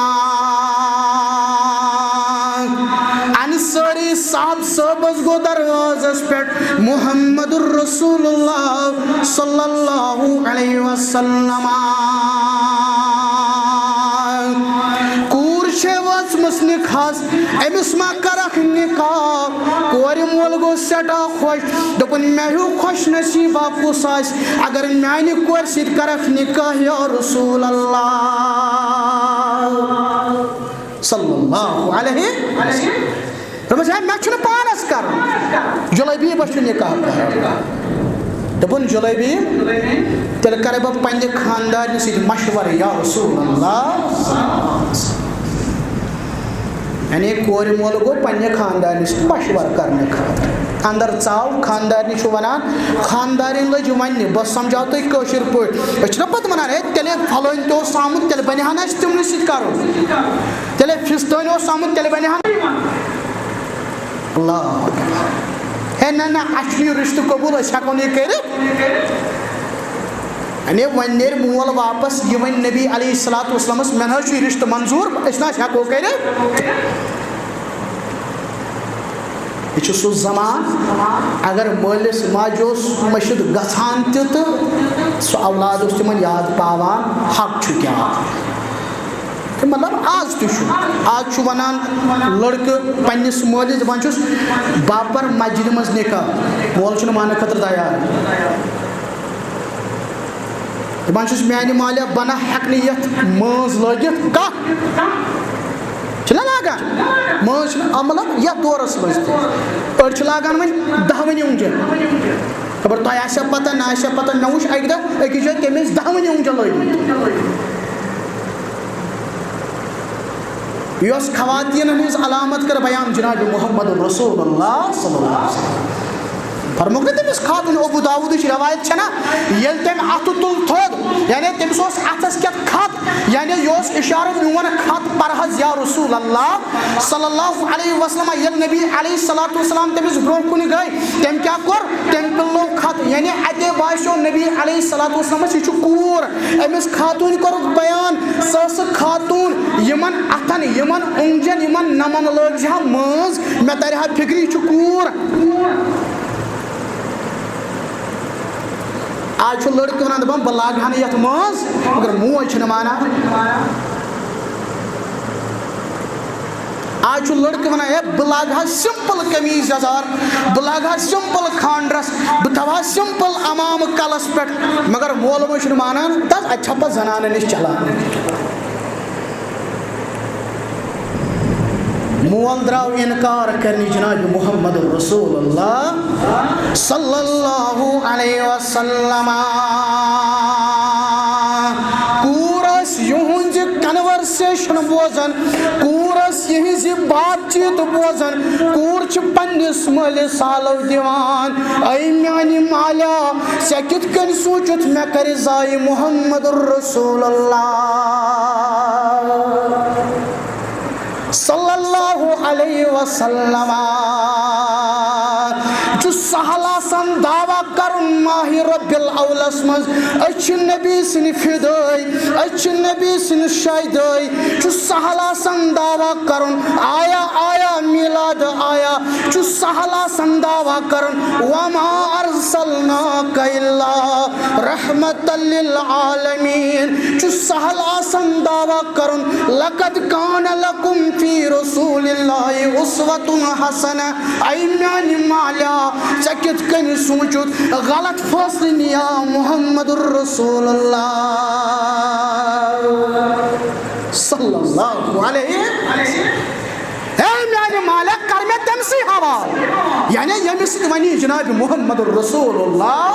صاحب صٲبس گوٚو دروازس پٮ۪ٹھ محمد رسول اللہ صلی اللہ علیہ وسلم۔ کوٗر چھے وٲژمٕژ نکاحس، أمِس ما کرکھ نکاح؟ کورِ مول گوٚو سٮ۪ٹھاہ خۄش، دوٚپُن، مےٚ ہیوٗ خۄش نصیٖبا کُس آسہِ، اگر میانہِ کورِ سۭتۍ کرکھ نکاح یا رسول اللہ صلی اللہ علیہ وسلم۔ دوٚپمَس، ہے، مےٚ چھُنہٕ پانَس کَرُن، جلیبیٖبَس چھُ نِکاح کَرُن۔ دوٚپُن، جلیبیٖب، تیٚلہِ کَرٕ بہٕ پنٛنہِ خانٛدارنہِ سۭتۍ مَشوَرٕ، یا رسول اللہ۔ یعنی کورِ مول گوٚو پنٛنہِ خانٛدارنہِ سۭتۍ مَشوَرٕ کَرنہٕ خٲطرٕ۔ اَندَر ژاو، خانٛدارنہِ چھُ وَنان، خانٛدارِنۍ لٔج وَننہِ، بہٕ سَمجھاو تۄہہِ کٲشِر پٲٹھۍ۔ أسۍ چھِنہ پَتہٕ وَنان، ہے، تیٚلہِ فَلٲنۍ تہِ اوس آمُت، تیٚلہِ بَنہِ ہا نہٕ اَسہِ تِمنٕے سۭتۍ کَرُن۔ تیٚلہِ فِستٲنۍ اوس آمُت، تیٚلہِ بَنہِ ہا۔ اللہ اکبر۔ ہے نہ، نہ، اَسہِ چھُنہٕ یہِ رِشتہٕ قبوٗل، أسۍ ہٮ۪کو نہٕ یہِ کٔرِتھ۔ یعنی وۄنۍ نیرِ مول واپس، یہِ وۄنۍ نبی علیہ الصلوۃ والسلامس، مےٚ نہ حظ چھُ یہِ رِشتہٕ منظوٗر، أسۍ نہ حظ ہٮ۪کو کٔرِتھ۔ یہِ چھُ سُہ زمان، اگر مٲلِس ماجہِ اوس مٔشِتھ گژھان تہِ، تہٕ سُہ اولاد اوس تِمن یاد پاوان، حق چھُ کیٛاہ۔ تہٕ مطلب، آز تہِ چھُ، آز چھُ وَنان لٔڑکہٕ پنٛنِس مٲلِس، دَپان چھُس، "باپار، مسجدِ منٛز نِکاح"، مول چھُنہٕ ماننہٕ خٲطرٕ تیار۔ دَپان چھُس، "میٛانہِ مالیا، بہٕ نہ ہٮ۪کہٕ نہٕ یَتھ مٲنٛز لٲگِتھ کانٛہہ۔" چھُنہ لاگان؟ مٲنٛز چھُنہٕ، آ، مطلب، یَتھ دورَس منٛز تہِ۔ أڑۍ چھِ لاگان وۄنۍ دَہوٕنہِ اوٚنٛگجَن۔ خبر تۄہہِ آسیٛا پَتہ، نہ آسیٛا پَتہ، مےٚ وُچھ اَکہِ دۄہ أکِس جایہِ، تٔمۍ ٲسۍ دَہوٕنہِ اوٚنٛگجَن لٲگِمٕتۍ۔ یۄس خواتیٖنَن ہٕنٛز علامت کٔر بیان جناب محمد رسول اللہ صلی اللہ علیہ وسلم۔ فرمووُکھ نہ تٔمِس خاتوٗن، ابو داوودٕچ روایت چھےٚ نہ، ییٚلہِ تٔمۍ اَتھٕ تُل تھوٚد، یعنی تٔمِس اوس اَتھَس کٮ۪تھ خط، یعنی یہِ اوس اِشارٕ، میون خط پَر حظ یا رسول اللہ صلی اللہ علیہ وسلم۔ ییٚلہِ نبی علیہ الصلوۃ والسلام تٔمِس برونٛہہ کُن گٔے، تٔمۍ کیٛاہ کوٚر؟ تٔمۍ پِلنوو خط، یعنی اَتے باسیو نبی علیہ الصلوۃ والسلامَس، یہِ چھُ کوٗر۔ أمِس خاتوٗنۍ کوٚرُکھ بیان، سۄ ٲسٕکھ خاتوٗن، یِمَن اَتھَن، یِمَن اوٚنٛگجَن، یِمَن نَمَن لٲگۍ زِ ہا مٲنٛز، مےٚ تَرِ ہا فِکرِ، یہِ چھُ کوٗر۔ آز چھُ لٔڑکہٕ وَنان، دَپان، "بہٕ لاگہٕ ہا نہٕ یَتھ مٲنٛز"، مگر موج چھِنہٕ مانان۔ آز چھُ لٔڑکہٕ وَنان، "ہے، بہٕ لاگہٕ ہا simple قمیٖض یَزار، بہٕ لاگہٕ ہا simple کھانٛڈرَس، بہٕ تھاوٕ ہا simple عمامہٕ کَلَس پٮ۪ٹھ"، مگر مول موج چھُنہٕ مانان، دَپان، اَتہِ چھا پَتہٕ زَنانَن نِش چَلان۔ مول درٛاو اِنکار کَرنہِ جناب محمد رسول اللہ صلی اللہ علیہ وسلم۔ کوٗر ٲس یِہُنٛد یہِ conversation بوزان، کوٗر ٲس یِہٕنٛز یہِ بات چیٖت بوزان، کوٗر چھِ پنٛنِس مٲلِس آلو دِوان، "اے میٛانہِ مالیٰ، ژےٚ کِتھ کٔنۍ سوٗنٛچُتھ مےٚ کَرِ ضایع محمد رسول اللہ؟" صلی اللہ علیہ وسلم۔ چھُ سہل آسان دعویٰ کرُن ماہِ ربیع الاولس منٛز، أسۍ چھِ نبی سٕنٛدِ فدٲے، أسۍ چھِ نبی سٕنٛدِ شایدٲے۔ چھُ سہل آسان دعویٰ کرُن، آیا، آیا، میلاد آیا۔ چھُ سہل آسان دعویٰ کرُن، وما ارسلناک الا رحمت للعالمین۔ چھُ سہل آسان دعویٰ کرُن، لقد کان لکم فی رسول اللہ اسوۃ حسنہ۔ اے میانہِ مالیٰ، ژےٚ کِتھ کٔنۍ سوٗنٛچُتھ غلط فٲصلہٕ نِیا محمد رسول اللہ صلی اللہ علیہ وسلم؟ اے میانہِ مالیٰ، کر مےٚ تٔمۍ سٕے حوالہٕ، یعنی ییٚمِس سۭتۍ وَنی جناب محمد رسول اللہ۔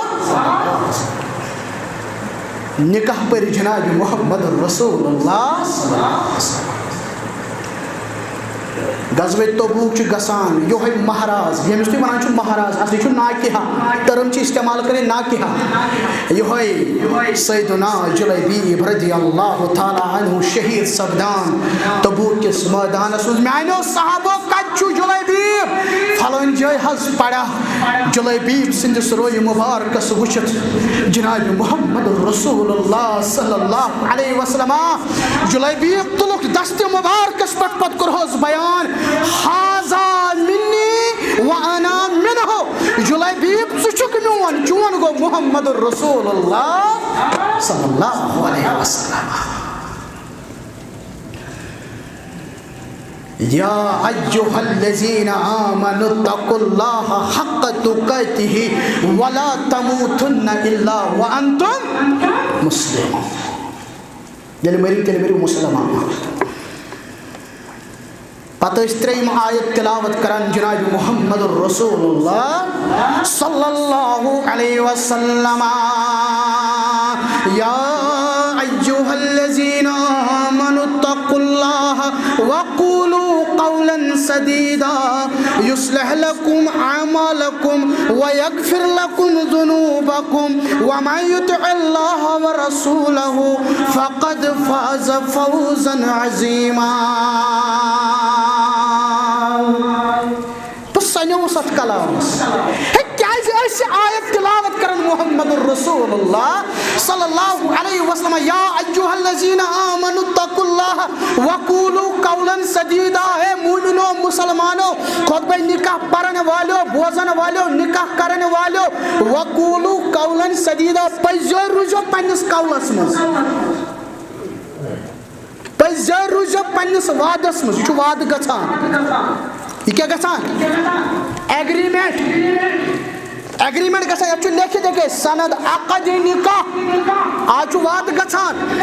نکاح پٔرِ جناب محمد رسول اللہ۔ غزوہ تبوک چھُ گژھان، یِہوٚے مہراز، ییٚمِس تُہۍ وَنان چھِو مہراز، اصلی چھُ ناکحہ، term چھِ استعمال کَرٕنۍ ناکحہ۔ یِہوٚے سیدنا جلیبیب رضی اللہ تعالیٰ عنہ شہید سپدان تبوک کِس مٲدانَس منٛز۔ میٛانیو صحابو، کَتہِ چھُ جلیبیب؟ فلٲنۍ جایہِ حظ پَڑا۔ جلیبیب سٕنٛدِس رویہِ مُبارکَس وٕچھِتھ جناب محمد رسول اللہ صلی اللہ علیہ وسلم، جلیبیب تُلُکھ دستِ مُبارکَس پٮ۪ٹھ، پَتہٕ کوٚرہَس بیان، "ھذا منی"۔ وأنا منه۔ جلیبیب، ژٕ چھُکھ میون، چون گوٚو محمد رسول اللہ صلی اللہ علیہ وسلم۔ يا أيها الذين آمنوا اتقوا الله حق تقاته ولا تموتن إلا وأنتم مسلمون۔ ییٚلہِ مٔرِو، تیٚلہِ مٔرِو مُسلمان۔ پتہٕ ٲسۍ ترٛیٚیِم آیت تلاوت کران جناب محمد رسول اللہ صلی اللہ علیہ وسلم۔ يا أيها الذين آمنوا اتقوا الله وقولوا قولا سديدا يصلح لكم أعمالكم ويغفر لكم ذنوبكم ومن يطع الله ورسوله فقد فاز فوزا عظيما۔ بہٕ سَنیووُس اَتھ کلامس۔ ہے، کیازِ ٲسۍ یہِ آیت تلاوت کران محمد رسول اللہ صلی اللہ علیہ وسلم؟ يا أيها الذين آمنوا اتقوا الله وقولوا قولا سديدا۔ ہے مومنو، مسلمانو، خطبہ نکاح پرن والو، بوزن والو، نکاح کرن والو، وقولوا قولا سديدا، پٔزۍ روٗزِو پننِس قولس منٛز۔ پٔزۍ روٗزِو پننِس وعدس منٛز۔ یہِ چھُ وعدٕ گژھان۔ یہِ کیٛاہ گژھان؟ Agreement۔ Agreement گژھان، یَتھ چھُ لیکھِتھ یِتھَے کٔنۍ سند عقد نکاح۔ آز چھُ وعدٕ گژھان۔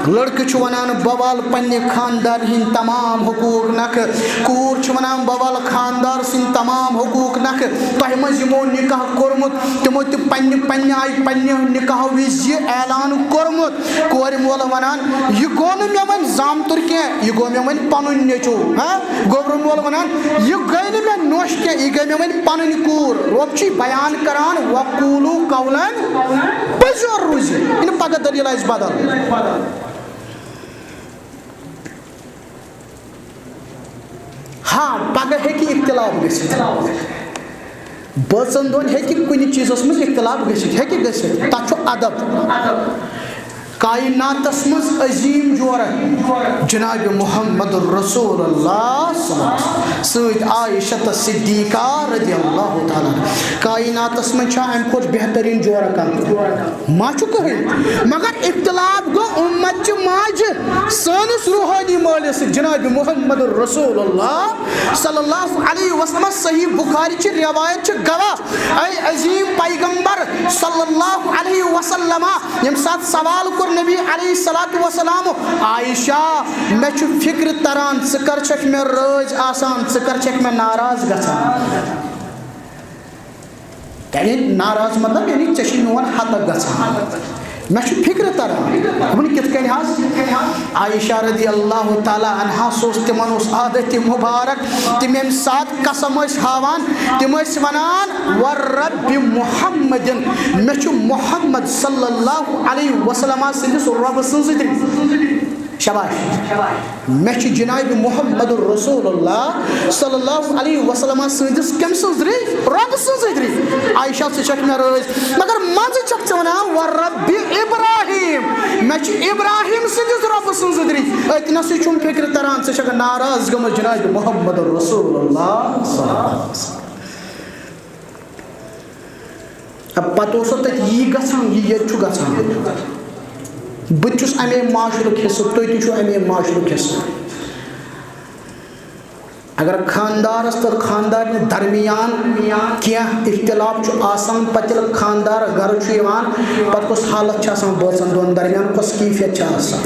لڑکہٕ چھُ وَنان، بہٕ والہٕ پننہِ خاندار ہٕنٛدۍ تمام حقوٗق نکھٕ۔ کوٗر چھِ وَنان، بہٕ والہٕ خاندار سٕنٛدۍ تمام حقوٗق نکھٕ۔ تۄہہِ منٛز یِمو نکاح کوٚرمُت، تِمو تہِ پننہِ، پننہِ آیہِ پننہِ نکاح وِزِ یہِ اعلان کوٚرمُت۔ کورِ مول وَنان، یہِ گوٚو نہٕ مےٚ وۄنۍ زامتُر کینٛہہ، یہِ گوٚو مےٚ وۄنۍ پَنُن نیٚچوٗ۔ ہاں؟ گوٚبرٕ مول وَنان، یہِ گٔے نہٕ مےٚ نوٚش کینٛہہ، یہِ گٔے مےٚ وۄنۍ پَنٕنۍ کوٗر۔ رۄب چھُے بیان کران، وقولوا قولا، پٔزۍ یور روٗزِ۔ یہِ نہٕ پگاہ دٔلیٖل آسہِ بدل۔ ہاں، پگاہ ہیٚکہِ اختلاف گٔژھِتھ۔ بٲژن دۄن ہیٚکہِ کُنہِ چیٖزس منٛز اختلاف گٔژھِتھ، ہیٚکہِ گٔژھِتھ، تتھ چھُ ادب۔ کائناتس منٛز عظیٖم جورہ جناب محمد رسول اللہ صلی اللہ علیہ وسلم سۭتۍ عائشہ صدیقہ رضی اللہ تعالیٰ عنہا۔ کائناتس منٛز چھا امہِ کھۄتہٕ بہتریٖن جورہ کانٛہہ؟ ما چھُ کٕہٕنۍ۔ مگر اختلاف گوٚو اُمت چہِ ماجہِ سٲنِس روحٲنی مٲلِس سۭتۍ جناب محمد رسول اللہ صلی اللہ علیہ وسلم۔ صحیح بخاری چہِ روایت چھِ گواہ، اے عظیٖم پیغمبر صلی اللہ علیہ وسلم، ییٚمہِ ساتہٕ سوال کوٚر نبی علیہ الصلوۃ والسلام، عائشہ، مےٚ چھُ فکر تران، ژٕ کر چھکھ مےٚ رٲضۍ آسان، ژٕ کر چھکھ مےٚ ناراض گژھان؟ یعنی ناراض مطلب، یعنی ژےٚ چھُے میون حق گژھان۔ مےٚ چھُ فکر تران۔ دوٚپُن، کِتھ کٔنۍ حظ؟ عائشہ رضی اللہ تعالیٰ عنہا، سُہ اوس، تِمن اوس عادت مبارک، تِم ییٚمہِ ساتہٕ قسم ٲسۍ ہاوان، تِم ٲسۍ ونان، "ورب محمد"، مےٚ چھُ محمد صلی اللہ علیہ وسلم سٕنٛدِس رۄبہٕ سٕنٛز ذِکر۔ شاباش۔ مےٚ چھُ جناب محمد رسول اللہ صلی اللہ علیہ وسلم سٕنٛدِس کٔمۍ سٕنٛز رٕے؟ رۄبہٕ سٕنٛز رٕے۔ عائشہ، ژٕ چھَکھ مےٚ رٲضۍ، مگر منٛزٕ چھَکھ ژٕ وَنان، "ورب ابراہیم"، مےٚ چھُ ابراہیم سٕنٛدِس رۄبہٕ سٕنٛز رٕے۔ أتۍ نَسٕے چھُم فِکرِ تَران، ژٕ چھَکھ ناراض گٔمٕژ جناب محمد رسول اللہ صلی اللہ علیہ وسلم۔ اب پتہٕ اوس تتہِ یی گژھان، یہِ ییٚتہِ چھُ گژھان۔ بہٕ تہِ چھُس امے معاشرُک حصہٕ، تُہۍ تہِ چھِو امے معاشرُک حصہٕ۔ اگر خاندارس تہٕ خاندارنہِ درمیان کینٛہہ اختلاف چھُ آسان، پتہٕ ییٚلہِ خاندار گرٕ چھُ یِوان، پتہٕ کۄس حالت چھِ آسان بٲژن دۄن درمیان، کۄس کیفیت چھِ آسان؟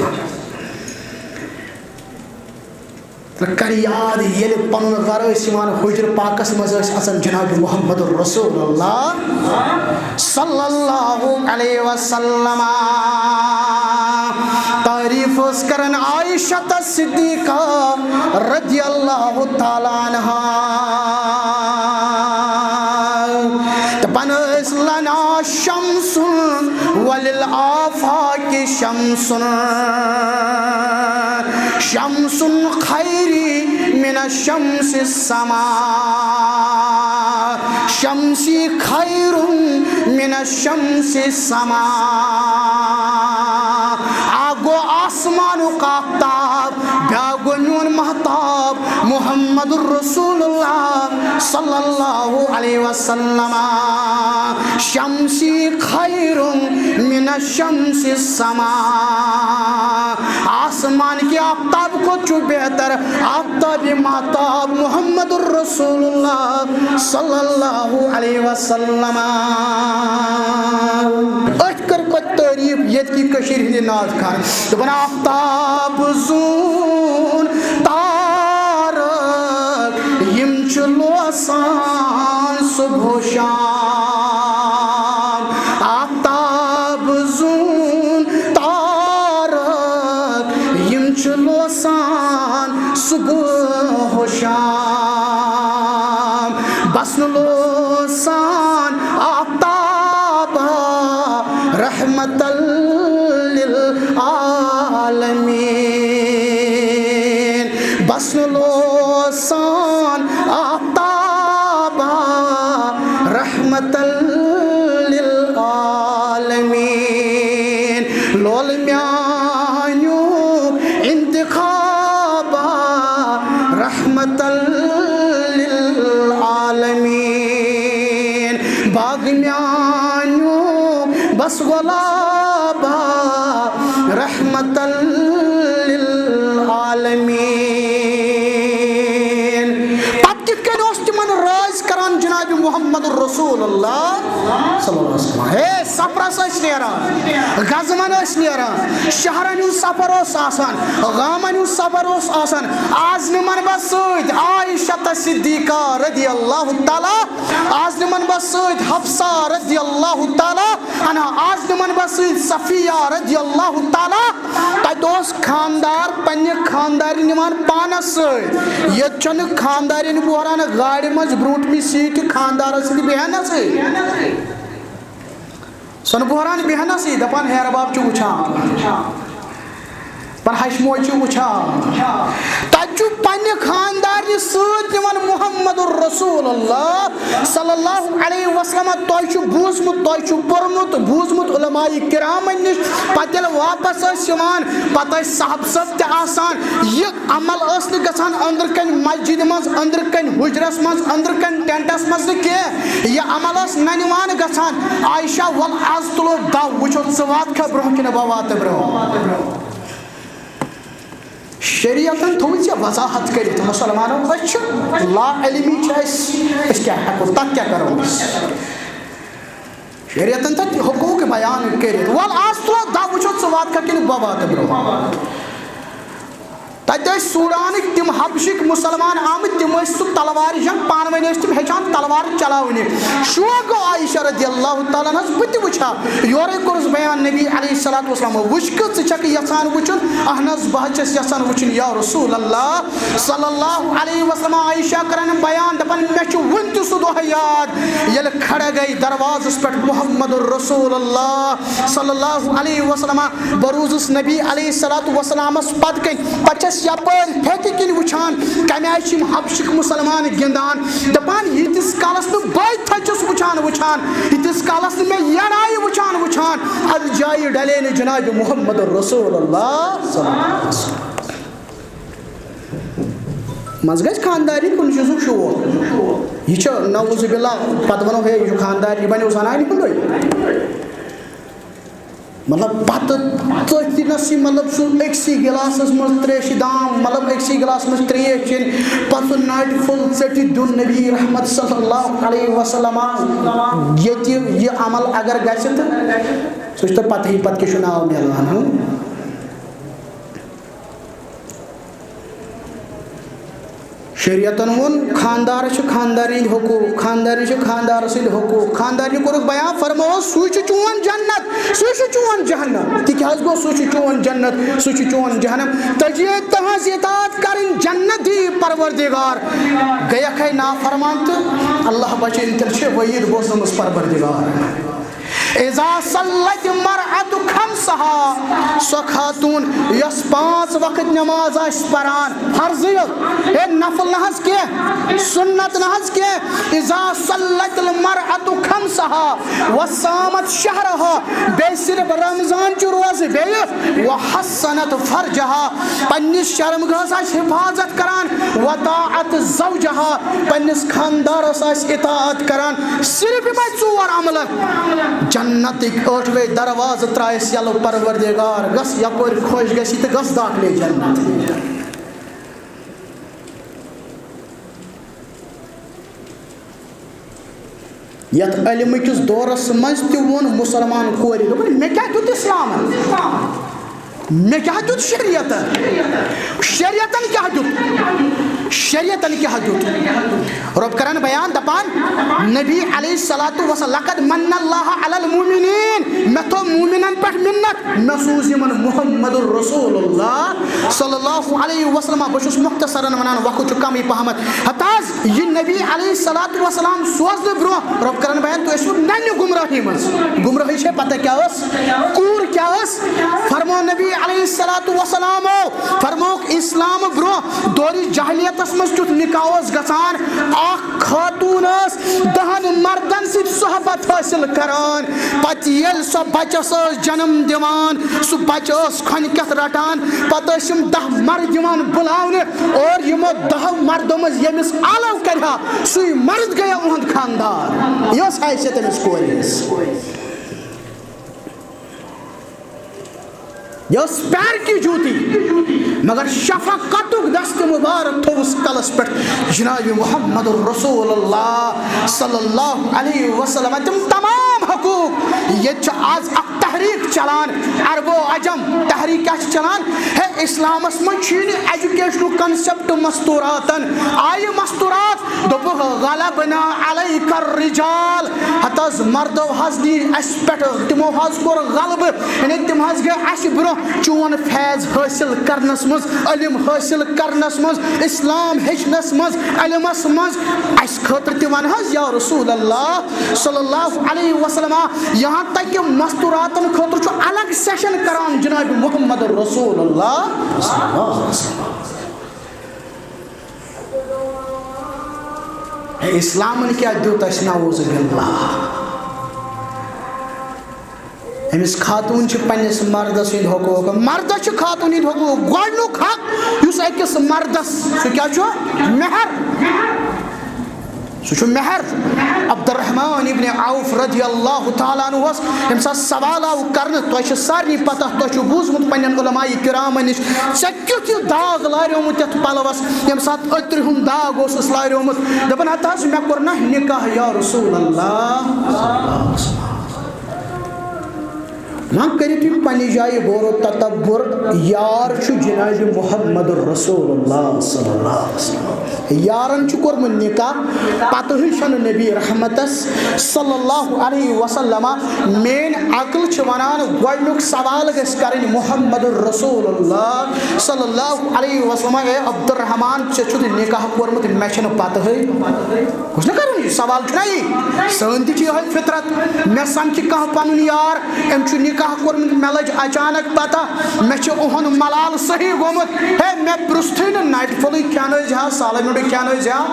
تہٕ کر یاد، ییٚلہِ پنُن گرٕ ٲسۍ یِوان، حجرٕ پاکس منٛز ٲسۍ اژان جناب محمد رسول اللہ صلی اللہ علیہ وسلم۔ تعریف ٲس کران عائشہ صدیقہ رضی اللہ تعالیٰ عنہا۔ دپان ٲسۍ، "لنا شمس وللآفاق شمس، شمس خیر من الشمس السماء، شمسی خیر من الشمس السماء۔" اکھ گوٚو آسمانُک آفتاب، بیٛاکھ گوٚو میون مہتاب، محمد رسول اللہ صلی اللہ علیہ وسلم، شمسی خیر من الشمس السما۔ آسمان کے آفتاب کھۄتہٕ چھُ بہتر آفتاب مہتاب محمد رسول اللہ صلی اللہ علیہ وسلم۔ أتھۍ کٔر پتہٕ تعریف ییٚتہِ کہِ کٔشیٖرِ ہٕنٛدِ ناز خان۔ دوٚپُن، آفتاب زوٗن تارک یِم چھِ لوسان صبح و شام۔ آفتاب زوٗن تارک یِم چھِ لوسان صبح و شام۔ بس نہٕ لوسان آفتاب رحمت للعالمین۔ بس نہٕ لوسان آفتاب رحمت للعالمین۔ لول میانیُک انتخاب رحمت للعالمین۔ باغ میانیُک بس گۄلاب رحمت للعالمین۔ پتہٕ کِتھ کٔنۍ اوس تِمن رٲضۍ کران جناب محمد رسول اللہ صلی اللہ علیہ وسلم؟ ہے، سفرس ٲسۍ نیران، غزوَن ٲسۍ نیران، شہرن ہُنٛد سفر اوس آسان، گامن ہُنٛد سفر اوس آسان۔ آز نِمن بہٕ سۭتۍ عائشہ صدیقہ رضی اللہ تعالیٰ، آز نِمن بہٕ سۭتۍ حفصہ رضی اللہ تعالیٰ عنہا، آز نِمن بہٕ سۭتۍ صفیہ رضی اللہ تعالیٰ۔ تتہِ اوس خاندار پننہِ خاندارِ نِوان پانس سۭتۍ۔ ییٚتہِ چھنہٕ خاندارٮ۪ن بوہران گاڑِ منٛز برونٛٹھمہِ سیٖٹہِ خاندارس سۭتۍ بیہنس سۭتۍ۔ سۄنہٕ بوہران بیہنس سۭتۍ دپان، ہیرٕ باب چھُ وٕچھان۔ پر ہشموے چھُ وٕچھان۔ تتہِ چھُ پننہِ خاندارنہِ سۭتۍ نِوان محمد رسول اللہ صلی اللہ علیہ وسلم۔ تۄہہِ چھُ بوٗزمُت، تۄہہِ چھُ پوٚرمُت، بوٗزمُت علماء کرامن نِش۔ پتہٕ ییٚلہِ واپس ٲسۍ یِوان، پتہٕ ٲسۍ صحابہٕ صٲب تہِ آسان۔ یہِ عمل ٲس نہٕ گژھان أنٛدرٕ کنہِ مسجدِ منٛز، أنٛدرٕ کنہِ حُجرس منٛز، أنٛدرٕ کنہِ ٹینٹس منٛز نہٕ کینٛہہ۔ یہِ عمل ٲس ننہِ وانہٕ گژھان۔ عائشہ، ول از تُلو دو، وٕچھو ژٕ واتکھا برونٛہہ کِنہٕ بہٕ واتہٕ برونٛہہ۔ شریعتن تھوٚو ژےٚ وضاحت کٔرِتھ، مسلمانو، أسۍ چھِ لا علمی چھِ اَسہِ، أسۍ کیٛاہ ہٮ۪کو، تَتھ کیٛاہ کَرو أسۍ؟ شریعتن تَتہِ حقوٗق بیان کٔرِتھ۔ وَل آز تُلو دَو، وٕچھو ژٕ واتکھا کِنہٕ بہٕ واتہٕ برونٛہہ۔ تَتہِ ٲسۍ سوڈانٕکۍ تِم حبشِکۍ مُسلمان آمٕتۍ، تِم ٲسۍ سُہ تلوارِ جنگ، پانہٕ ؤنۍ ٲسۍ تِم ہیٚچھان تلوارِ چلاونہِ۔ شوق گوٚو عائشہ رضی اللہ تعالیٰ عنہس، بہٕ تہِ وٕچھِ ہا۔ یورے کوٚرُس بیان نبی علیہ الصلوۃ والسلام، وٕچھ کہِ ژٕ چھکھ یژھان وٕچھُن؟ اہن حظ، بہٕ حظ چھس یژھان وٕچھُن یا رسول اللہ صلی اللہ علیہ وسلم۔ عائشہ کران بیان، دپان، مےٚ چھُ وُنہِ تہِ سُہ دۄہ یاد، ییٚلہِ کھڑا گٔے دروازس پٮ۪ٹھ محمد رسول اللہ صلی اللہ علیہ وسلم۔ بہٕ روٗزُس نبی علیہ الصلوۃ والسلامس پتہٕ کنۍ، پتہٕ چھس یپٲرۍ پھیٚتہِ کِنۍ وٕچھان، کمہِ آیہِ چھِ یِم حبشِکۍ مُسلمان گِنٛدان۔ دپان، ییٖتِس کالس نہٕ بہٕ تھٔچِس وٕچھان وٕچھان، ییٖتِس کالس نہٕ مےٚ یَڑایہِ وٕچھان وٕچھان، اتھ جایہِ ڈلے نہٕ جناب محمد رسول اللہ صلی اللہ علیہ وسلم۔ منٛزٕ گژھِ خانداری کُنہِ چیٖزُک شوق۔ یہِ چھُ نعوذ باللہ، پتہٕ ونو، ہے، یہِ چھُ خاندار، یہِ بنیو زنانہِ ہُنٛدُے۔ مطلب، پتہٕ تٔتھۍ نَس یہِ، مطلب، سُہ أکسٕے گِلاسَس منٛز ترٛیشہِ دام، مطلب، أکسٕے گِلاسَس منٛز ترٛیش چیٚنۍ، پتہٕ سُہ ناٹہِ پھوٚل ژٔٹِتھ دیُن نبی رحمت صلی اللہ علیہ وسلم۔ ییٚتہِ یہِ عمل اگر گژھِ تہٕ سُہ چھُ تۄہہِ پتہٕے پتہٕ کیٛاہ چھُ ناو میلان، ہُم۔ شریعتن ووٚن، خاندارس چھِ خاندارنۍ ہٕنٛدۍ حقوٗق، خاندارنہِ چھِ خاندارس سٕنٛدۍ حقوٗق۔ خاندارنہِ کوٚرُکھ بیان، فرمووُس، سُے چھُ چون جنت، سُے چھُ چون جہنم۔ تہِ کیٛازِ گوٚو، سُہ چھُ چون جنت، سُہ چھُ چون جہنم؟ تجھے تہنٛز اطاعت کرٕنۍ جنت دی پروردگار۔ گٔیکھ ہے نافرمان تہٕ اللہ بچٲیِن، تیٚلہِ چھِ وعیٖد بوزنٲومٕژ پروردگار۔ اذا صلت المرأة خمسها، سہا، سۄ خاتون یۄس پانٛژھ وقت نماز آسہِ پران، فرضٕے یوت، ہے نفل نہ حظ کینٛہہ، سنت نہ حظ کینٛہہ۔ اذا صلت المرأة خمسها وصامت شهرها، بیٚیہِ صرف رمضان چہِ روزٕ بیٚیہِ، وحصنت فرجها، پننِس شرمگاہس آسہِ حفاظت کران، وطاعت زوجها، پننِس خاندارس آسہِ اطاعت کران، صرف یِمے ژور عملن، جنتٕکۍ ٲٹھوے دروازٕ ترایس یلہٕ، پروردگار گژھ یپٲرۍ خۄش گژھِ تہٕ گژھ داخلے جنت۔ یتھ علمہٕ کِس دورس منٛز تہِ ووٚن مُسلمان کورِ، دوٚپُن، "مےٚ کیٛاہ دیُت اسلامن؟ مےٚ کیٛاہ دیُت شریعتن؟ شریعتن کیٛاہ دیُت؟ شریعتن کیٛاہ دیُت؟" رۄب کران بیان، دپان، نبی علیہ الصلوۃ والسلام، "لقد من اللہ علی المؤمنین"، مےٚ تھوٚو مومنن پٮ۪ٹھ منت، مےٚ سوٗز یِمن محمد رسول اللہ صلی اللہ علیہ وسلم۔ بہٕ چھُس مختصرن ونان، وقت چھُ کمٕے پہمتھ۔ ہتہٕ حظ، یہِ نبی علیہ الصلوۃ والسلام سوزنہٕ برونٛہہ رۄب کران بیان، تُہۍ ٲسِو ننہِ گمراہی منٛز۔ گمراہی چھے پتہ کیٛاہ ٲس؟ کوٗر کیٛاہ ٲس؟ فرموو نبی علیہ الصلوۃ والسلامو، فرمووُکھ، اسلام برونٛہہ دورِ جاہلیتس منٛز کیُتھ نکاح اوس گژھان؟ اکھ خاتون ٲس دہن مردن سۭتۍ صحبت حٲصِل کران، پتہٕ ییٚلہِ سۄ بچس ٲس جنم دِوان، سُہ بچہٕ ٲس کھۄنہِ کٮ۪تھ رٹان، پتہٕ ٲسۍ یِم دہ مرد یِوان بُلاونہٕ، اور یِمو دہو مردو منٛز ییٚمِس آلو کرِ ہا، سُے مرد گٔیو اُہُنٛد خاندار۔ یہِ ٲس حیثیت أمِس کورِ ہٕنٛز۔ یہِ ٲس پیار کی جوٗتی، مگر شفقتُک دست مبارک تھوٚوُس کلس پٮ۪ٹھ جناب محمد رسول اللہ صلی اللہ علیہ وسلم۔ تِم تمام حقوق، ییٚتہِ چھِ آز اکھ تحریک چلان، عرب و عجم تحریک کیٛاہ چھِ چلان؟ ہے، اسلامس منٛز چھُے نہٕ ایجوکیشنُک concept مستوراتن۔ آیہِ مستورات، دوٚپُکھ، "غلبنا علیک الرجال"، ہتہٕ حظ مردو حظ نی اسہِ پٮ۪ٹھ، تِمو حظ کوٚر غلبہٕ، یعنی تِم حظ گٔے اسہِ برونٛہہ۔ چون فیض حٲصِل کرنس منٛز، علم حٲصِل کرنس منٛز، اسلام ہیٚچھنس منٛز، علمس منٛز، اسہِ خٲطرٕ تہِ ون حظ یا رسول اللہ صلی اللہ علیہ وسلم، یہاں تک کہ مستوراتن خٲطرٕ چھُ الگ session کران جناب محمد رسول اللہ صلی اللہ علیہ وسلم۔ ہے، اسلامن کیٛاہ دیُت اَسہِ؟ نعوذ باللہ۔ أمِس خاتوٗن چھِ پنٛنِس مردس ہٕنٛدۍ حقوٗق، مردس چھِ خاتوٗن ہٕنٛدۍ حقوٗق۔ گۄڈٕنیُک حق یُس أکِس مردس، سُہ کیٛاہ چھُ؟ مہر۔ سُہ چھُ مہر۔ عبدالرحمن ابن عوف رضی اللہ تعالیٰ عنہس ییٚمہِ ساتہٕ سوال آو کرنہٕ، تۄہہِ چھِ سارنٕے پتہ، تۄہہِ چھُ بوٗزمُت پننٮ۪ن علماء کرامن نِش، ژےٚ کیُتھ یہِ داغ لاریومُت یتھ پلوس، ییٚمہِ ساتہٕ أترِ ہُنٛد داغ اوسُس لاریومُت، دپان، ہتہٕ حظ، مےٚ کوٚر نہ نکاح یا رسول اللہ۔ وۄنۍ کٔرِو تُہۍ پننہِ جایہِ غور و تدبر، یار چھُ جناب محمد رسول اللہ صلی اللہ علیہ وسلم۔ یارن چھُ کوٚرمُت نکاح، پتہٕ ہٕے چھنہٕ نبی رحمتس صلی اللہ علیہ وسلم۔ میٲنۍ عقل چھِ ونان، گۄڈنیُک سوال گژھِ کرٕنۍ محمد رسول اللہ صلی اللہ علیہ وسلم، "اے عبدالرحمان، ژےٚ چھُتھ نکاح کوٚرمُت، مےٚ چھُنہٕ پتہٕے؟" گوٚژھ نہ کرُن یہِ سوال، چھُنہ یی؟ سٲنۍ تہِ چھِ یِہوٚے فطرت۔ مےٚ سمکھِ کانٛہہ پنُن یار، أمۍ چھُ نکاح کوٚرمُت، مےٚ لٔج اچانک پتہ، مےٚ چھُ اُہُنٛد ملال صحیح گوٚمُت۔ ہے، مےٚ پرٛژھتھٕے نہٕ، نٹہِ پھوٚلٕے کھٮ۪ن ٲسۍ زِ ہا، سالہ میوٚنٛڈٕے کھٮ۪ن ٲسۍ زِ ہا۔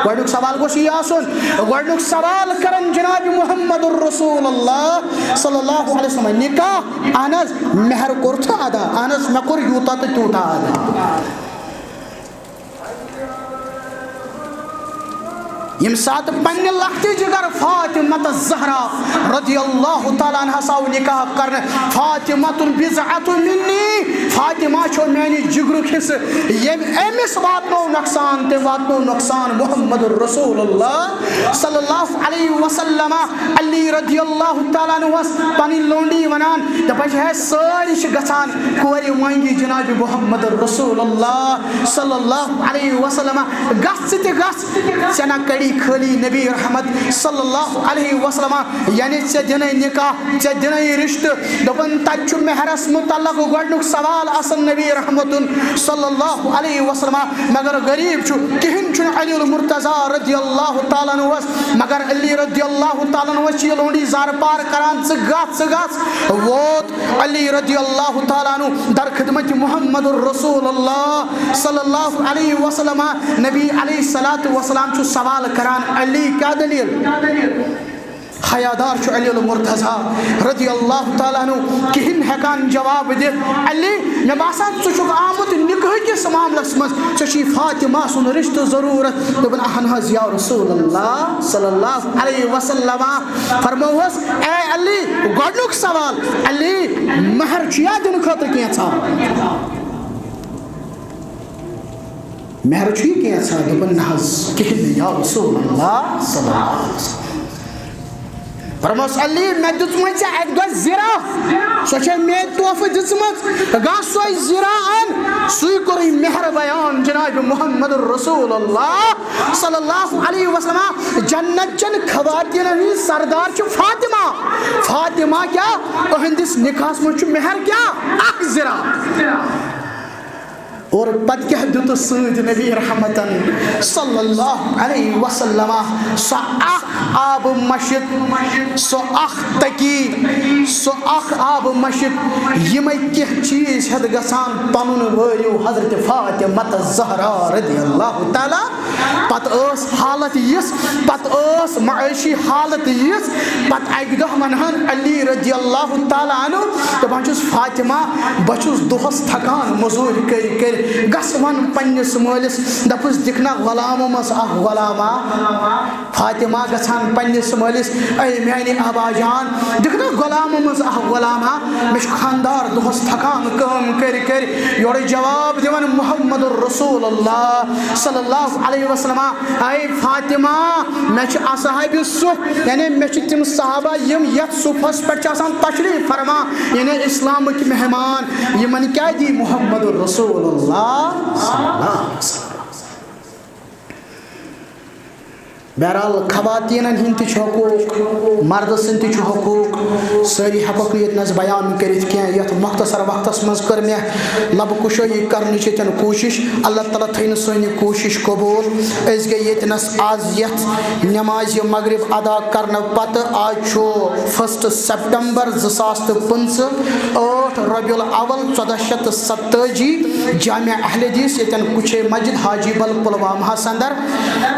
گۄڈٕنیُک سوال گوٚژھ یی آسُن۔ گۄڈٕنیُک سوال کرن جناب محمد رسول اللہ صلی اللہ علیہ وسلم، نکاح؟ اہن حظ، مہر کوٚرتھٕ ادا؟ اہن حظ، مےٚ کوٚر یوٗتاہ تہٕ تیوٗتاہ ادا۔ ییٚمہِ ساتہٕ پننہِ لۄکٹہِ جگر فاطمہ الزہرا رضی اللہ تعالیٰ عنہس آو نکاح کرنہٕ، فاطمہ بضعۃ منی، فاطمہ چھو میانہِ جگرُک حصہٕ، ییٚمۍ أمِس واتنو نۄقصان، تٔمۍ واتنو نۄقصان محمد رسول اللہ صلی اللہ علیہ وسلم۔ علی رضی اللہ تعالیٰ عنہس پنٕنۍ لونڈی ونان، دپان چھِ، ہے، سٲری چھِ گژھان کورِ وانگی جناب محمد رسول اللہ صلی اللہ علیہ وسلم، گژھ ژٕ تہِ گژھ، ژےٚ نہ کڑی خٲلی نبی رحمت صلی اللہ علیہ وسلم، یعنی ژےٚ دِنے نکاح، ژےٚ دِنے رشتہٕ۔ دوٚپُن، تتہِ چھُ مہرس متعلق گۄڈنیُک سوال آسان نبی رحمتن صلی اللہ علیہ وسلم، مگر غریب چھُ، کِہیٖنۍ چھُنہٕ علی المرتضی رضی اللہ تعالیٰ عنہس، مگر علی رضی اللہ تعالیٰ عنہس چھِ یہِ لونڈی زار پار کران، ژٕ گژھ، ژٕ گژھ۔ ووت علی رضی اللہ تعالیٰ عنہ در خدمت محمد رسول اللہ صلی اللہ علیہ وسلم۔ نبی علیہ الصلوۃ والسلام چھُ سوال کران، علی، کیٛاہ دٔلیٖل؟ حیادار چھُ علی المرتضی رضی اللہ تعالیٰ عنہ، کِہیٖنۍ ہٮ۪کان جواب دِتھ۔ علی، مےٚ باسان، ژٕ چھُکھ آمُت نکاح کِس معاملس منٛز، ژےٚ چھُے فاطمہ سُنٛد رشتہٕ ضروٗرت۔ دوٚپُن، اہن حظ یا رسول اللہ صلی اللہ علیہ وسلم۔ فرمووس، اے علی، گۄڈنیُک سوال، علی، مہر چھُیا دِنہٕ خٲطرٕ کینٛژھا؟ مہر چھُ یہِ کینٛژھا؟ دوٚپُن، نہ حظ، کِہیٖنۍ نہٕ یا رسول اللہ صلی اللہ علیہ وسلم۔ فرموس، علی، مےٚ دِژمٕژ ژےٚ اَکہِ دۄہ زِرا، سۄ چھےٚ مےٚ تحفہٕ دِژمٕژ، گژھ سۄے زِرا اَن۔ سُے کوٚرُے مہر بیان جناب محمد رسول اللہ صلی اللہ علیہ وسلم۔ جنت چٮ۪ن خواتیٖنن ہٕنٛز سردار چھِ فاطمہ۔ فاطمہ کیٛاہ؟ أہنٛدِس نکاحس منٛز چھُ مہر کیٛاہ؟ اکھ زِرا۔ اور پتہٕ کیٛاہ دیُتُس سۭتۍ نبی رحمتن صلی اللہ علیہ وسلم؟ سۄ اکھ آبہٕ مشک، سۄ اکھ تٔکی، سۄ اکھ آبہٕ مشک، یِمے کینٛہہ چیٖز ہٮ۪تھ گژھان پنُن وٲرِو حضرت فاطمہ زہرا رضی اللہ تعالیٰ۔ پتہٕ ٲس حالت یِژھ، پتہٕ ٲس معاشی حالت یِژھ، پتہٕ اکہِ دۄہ ونہن علی رضی اللہ تعالیٰ عنہ، دپان چھُس، فاطمہ، بہٕ چھُس دۄہس تھکان مٔزوٗرۍ کٔرۍ کٔرۍ، گژھ ون پننِس مٲلِس، دپُس، دِکھ نا غلامو منٛز اکھ غلامہ۔ فاطمہ گژھان پننِس مٲلِس، اے میانہِ ابا جان، دِکھ نا غلامو منٛز اکھ غلامہ، مےٚ چھُ خانٛدار دۄہس تھکان کٲم کٔرۍ کٔرۍ۔ یورٕ جواب دِوان محمد رسول اللہ صلی اللہ علیہ وسلم، اے فاطمہ، مےٚ چھِ اصحاب صف، یعنی مےٚ چھِ تِم صحابہ یِم یتھ صفس پٮ۪ٹھ چھِ آسان تشریف فرما، یعنی اسلامٕکۍ مہمان، یِمن کیٛاہ دی محمد رسول اللہ صلی اللہ علیہ وسلم؟ بہرحال، خواتیٖنن ہٕنٛدۍ تہِ چھِ حقوٗق، مردٕ سٕنٛدۍ تہِ چھِ حقوٗق، سٲری ہٮ۪کوکھ نہٕ ییٚتہِ نَس بیان کٔرِتھ کینٛہہ۔ یَتھ مۄختصر وقتَس منٛز کٔر مےٚ لَبہٕ کُشٲیی کَرنٕچ ییٚتٮ۪ن کوٗشِش۔ اللہ تعالیٰ تھٲیِن سٲنۍ یہِ کوٗشِش قبوٗل۔ أسۍ گٔے ییٚتہِ نَس آز یَتھ نمازِ مغرب ادا کرنہٕ پتہٕ، آز چھُ first September زٕ ساس تہٕ پٕنٛژٕہ، ٲٹھ ربیع الاول ژۄدہ شیٚتھ تہٕ ستٲجی، جامع اہل حدیث ییٚتٮ۪ن کُچھے مسجد حاجی بل پلوامہ اندر۔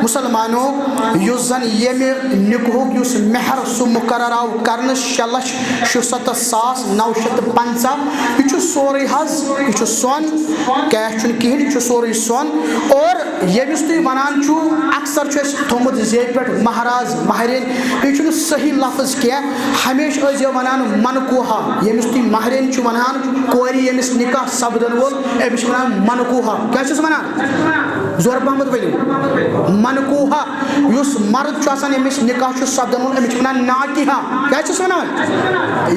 مسلمانو، یُس زن ییٚمہِ نکاحُک یُس مہر سُہ مقرر آو کرنہٕ شےٚ لچھ شُستتھ ساس نو شیٚتھ تہٕ پنٛژاہ، یہِ چھُ سورُے حظ، یہِ چھُ سۄن، cash چھُنہٕ کِہیٖنۍ، یہِ چھُ سورُے سۄن۔ اور ییٚمِس تُہۍ وَنان چھُو، اکثر چھُ اَسہِ تھوٚمُت زیٚوِ پٮ۪ٹھ مہراز، مہرِنۍ، یہِ چھُنہٕ صحیح لفظ کینٛہہ۔ ہمیشہِ ٲسۍزیو وَنان منکوحہ، ییٚمِس تُہۍ مہرِنۍ چھِو وَنان، کورِ ییٚمِس نکاح سپدَن وول، أمِس چھِ وَنان منکوحہ۔ کیٛاہ چھِس وَنان؟ زورٕ پَہمَتھ ؤنِو۔ منکوحہ، یُس مرد چھُ آسان، ییٚمِس نکاح چھُ سپدَن وول، أمِس چھِ وَنان ناکحہ۔ کیٛاہ چھِس وَنان؟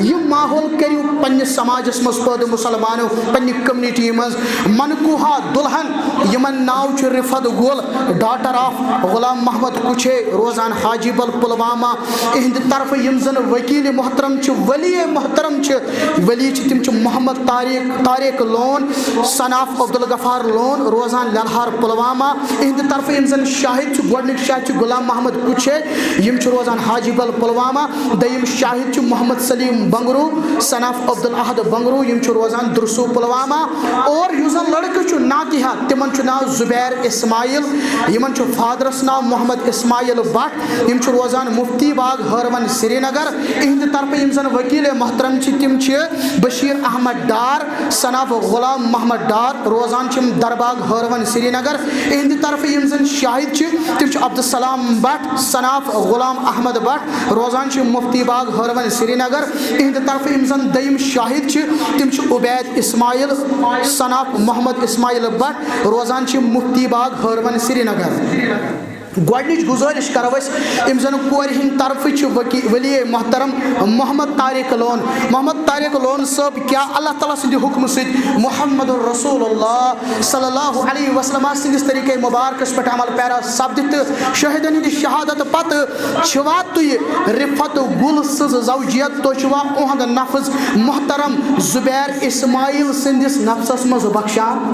یہِ ماحول کٔرِو پنٛنِس سماجَس منٛز پٲدٕ، مُسلمانو، پنٛنہِ community منٛز۔ منکوحہ دُلہن، یِمن ناو چھُ رفعت گل، daughter of غلام محمد کُچھے، روزان حاجی بل پلوامہ۔ اِہنٛدِ طرفہٕ یِم زن وکیل محترم چھِ، ولی محترم چھِ، ولی چھِ، تِم چھِ محمد طارق، طارق لون، son of عبدالغفار لون، روزان للہار پلوامہ۔ اِہنٛدِ طرفہٕ یِم زن شاہد چھِ، گۄڈنیُک شاہد چھُ غلام محمد کُچھے، یِم چھِ روزان حاجی بل پلوامہ۔ دوٚیِم شاہد چھُ محمد سلیم بنگرو، son of عبدالاحد بنگرو، یِم چھِ روزان درسو پلوامہ۔ اور یُس زن لڑکہٕ چھُ ناکحہ، تِمن چھُ ناو زبیر اسماعیل، یِمن چھُ fatherس ناو محمد اسماعیل بٹ، یِم چھِ روزان مفتی باغ ہٲروَن سرینگر۔ اِہنٛدِ طرفہٕ یِم زن وکیل محترم چھِ، تِم چھِ بشیر احمد ڈار، son of غلام محمد ڈار، روزان چھِ یِم درباغ ہٲروَن سرینگر۔ اِہنٛدِ طرفہٕ یِم زن شاہد چھِ، تِم چھِ عبدالسلام بٹ، son of غلام احمد بٹ، روزان چھِ مفتی باغ ہٲروَن سرینگر۔ اِہنٛدِ طرفہٕ یِم زن دوٚیِم شاہد چھِ، تِم چھِ عبید اسماعیل، son of محمد اسماعیل بٹ، روزان چھِ مفتی باغ ہٲروَن سرینگر۔ گۄڈنِچ گُزٲرِش کرو أسۍ، یِم زن کورِ ہٕنٛدِ طرفہٕ چھِ وکی-، ولی محترم محمد طارق لون۔ محمد طارق لون صٲب، کیٛاہ اللہ تعالیٰ سٕنٛدِ حُکمہٕ سۭتۍ محمد رسول اللہ صلی اللہ علیہ وسلم سٕنٛدِس طریٖقے مُبارکس پٮ۪ٹھ عمل پیرا سپدِتھ تہٕ شہیدن ہٕنٛدِ شہادت پتہٕ چھِوا تُہۍ رفعت گُل سٕنٛز زوجیت، تُہۍ چھِوا اُہُنٛد نفس محترم زبیر اسماعیل سٕنٛدِس نفسس منٛز بخشان؟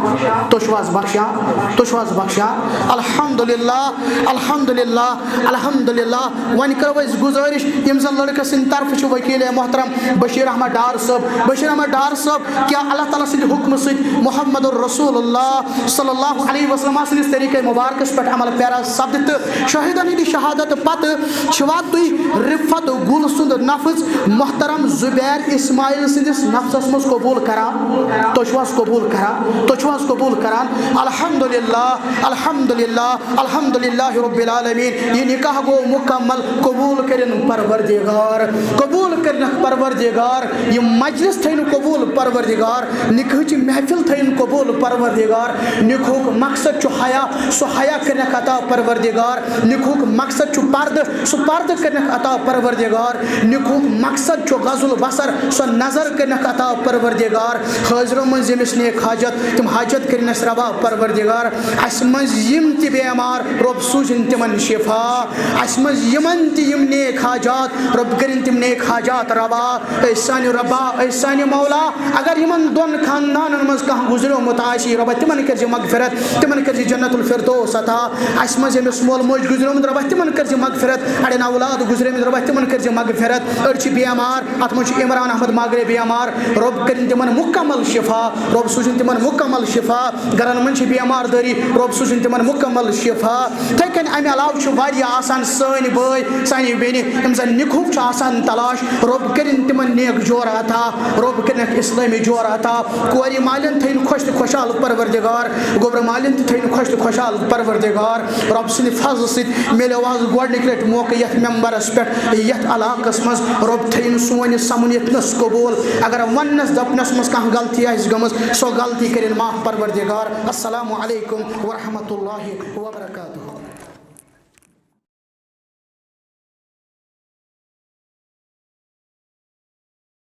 تُہۍ چھِو حظ بخشان؟ تُہۍ چھِو حظ بخشان؟ الحمدللہ، الحمدللہ، الحمدللہ۔ وۄنۍ کرو أسۍ گُزٲرِش، یِم زن لڑکہٕ سٕنٛدِ طرفہٕ چھِ وکیل محترم بشیر احمد ڈار صٲب۔ بشیر احمد ڈار صٲب، کیٛاہ اللہ تعالیٰ سٕنٛدِ حُکمہٕ سۭتۍ محمد رسول اللہ صلی اللہ علیہ وسلم سٕنٛدِس طریٖقے مُبارکس پٮ۪ٹھ عمل پیرا سپدِتھ تہٕ شہیدن ہٕنٛدِ شہادت پتہٕ چھِوا تُہۍ رفعت گُل سُنٛد نفس محترم زبیر اسماعیل سٕنٛدِس نفسس منٛز قبوٗل کران؟ تُہۍ چھِو حظ قبوٗل کران؟ تُہۍ چھِو حظ قبوٗل کران؟ الحمدللہ، الحمدللہ، الحمدللہ رب العالمین۔ یہِ نکاح گوٚو مکمل۔ قبوٗل کٔرِن پروردگار، قبوٗل کٔرِنکھ پروردگار۔ یہِ مجلس تھٲیِن قبوٗل پروردگار۔ نکاحٕچ محفل تھٲیِن قبوٗل پروردگار۔ نکاحُک مقصد چھُ حیا، سُہ حیا کٔرِنکھ عطا پروردگار۔ نکاحُک مقصد چھُ پردٕ، سُہ پردٕ کٔرِنکھ عطا پروردگار۔ نکاحُک مقصد چھُ غض البصر، سۄ نظر کٔرِنکھ عطا پروردگار۔ حٲضرو منٛز ییٚمِس نیک حاجت، تِم حاجت کٔرِنَس روا پروردگار۔ اَسہِ منٛز یِم تہِ بیمار، رۄب سوٗزِن تِمن شفا۔ اَسہِ منٛز یِمن تہِ یِم نیک حاجات، رۄب کٔرِن تِم نیک حاجات روا۔ اے سانہِ رۄبا، اے سانہِ مولا، اگر یِمن دۄن خاندانن منٛز کانٛہہ گُزریومُت آسہِ، رۄبا تِمن کٔرزِ مغفرت، تِمن کٔرزِ جنت الفردوس عطا۔ اَسہِ منٛز ییٚمِس مول موج گُزریومُت، رۄبا تِمن کٔرزِ مغفرت۔ اَڑٮ۪ن اولاد گُزریمٕتۍ، رۄبا تِمن کٔرزِ مغفرت۔ أڑۍ چھِ بیمار، اتھ منٛز چھُ عمران احمد ماگرے بیمار، رۄب کٔرِن تِمن مکمل شفا، رۄب سوٗزِن تِمن مکمل شفا۔ گرن منٛز چھِ بیمار دٲری، رۄب سوٗزِن تِمن مکمل شفا۔ یِتھے کٔنۍ امہِ علاوٕ چھِ واریاہ آسان سٲنۍ بٲے، سانہِ بیٚنہِ، یِم زن نِکہُک چھُ آسان تلاش، رۄب کٔرِن تِمن نیک جورٕ عطا، رۄب کٔرِنکھ اسلٲمی جورٕ عطا۔ کورِ مالٮ۪ن تھٲیِن خۄش تہٕ خۄشحال پروردگار، گوٚبرٕ مالٮ۪ن تہِ تھٲیِن خۄش تہٕ خۄشحال پروردگار۔ رۄب سٕنٛدِ فضلہٕ سۭتۍ مِلیو آز گۄڈٕنِکۍ لٹہِ موقعہٕ یتھ ممبرس پٮ۪ٹھ، یتھ علاقس منٛز۔ رۄب تھٲیِن سون یہِ سمُن ییٚتنس قبوٗل۔ اگر وننس دپنس منٛز کانٛہہ غلطی آسہِ گٔمٕژ، سۄ غلطی کٔرِن معاف پروردگار۔ السلام علیکم ورحمۃ اللہ وبرکاتہ۔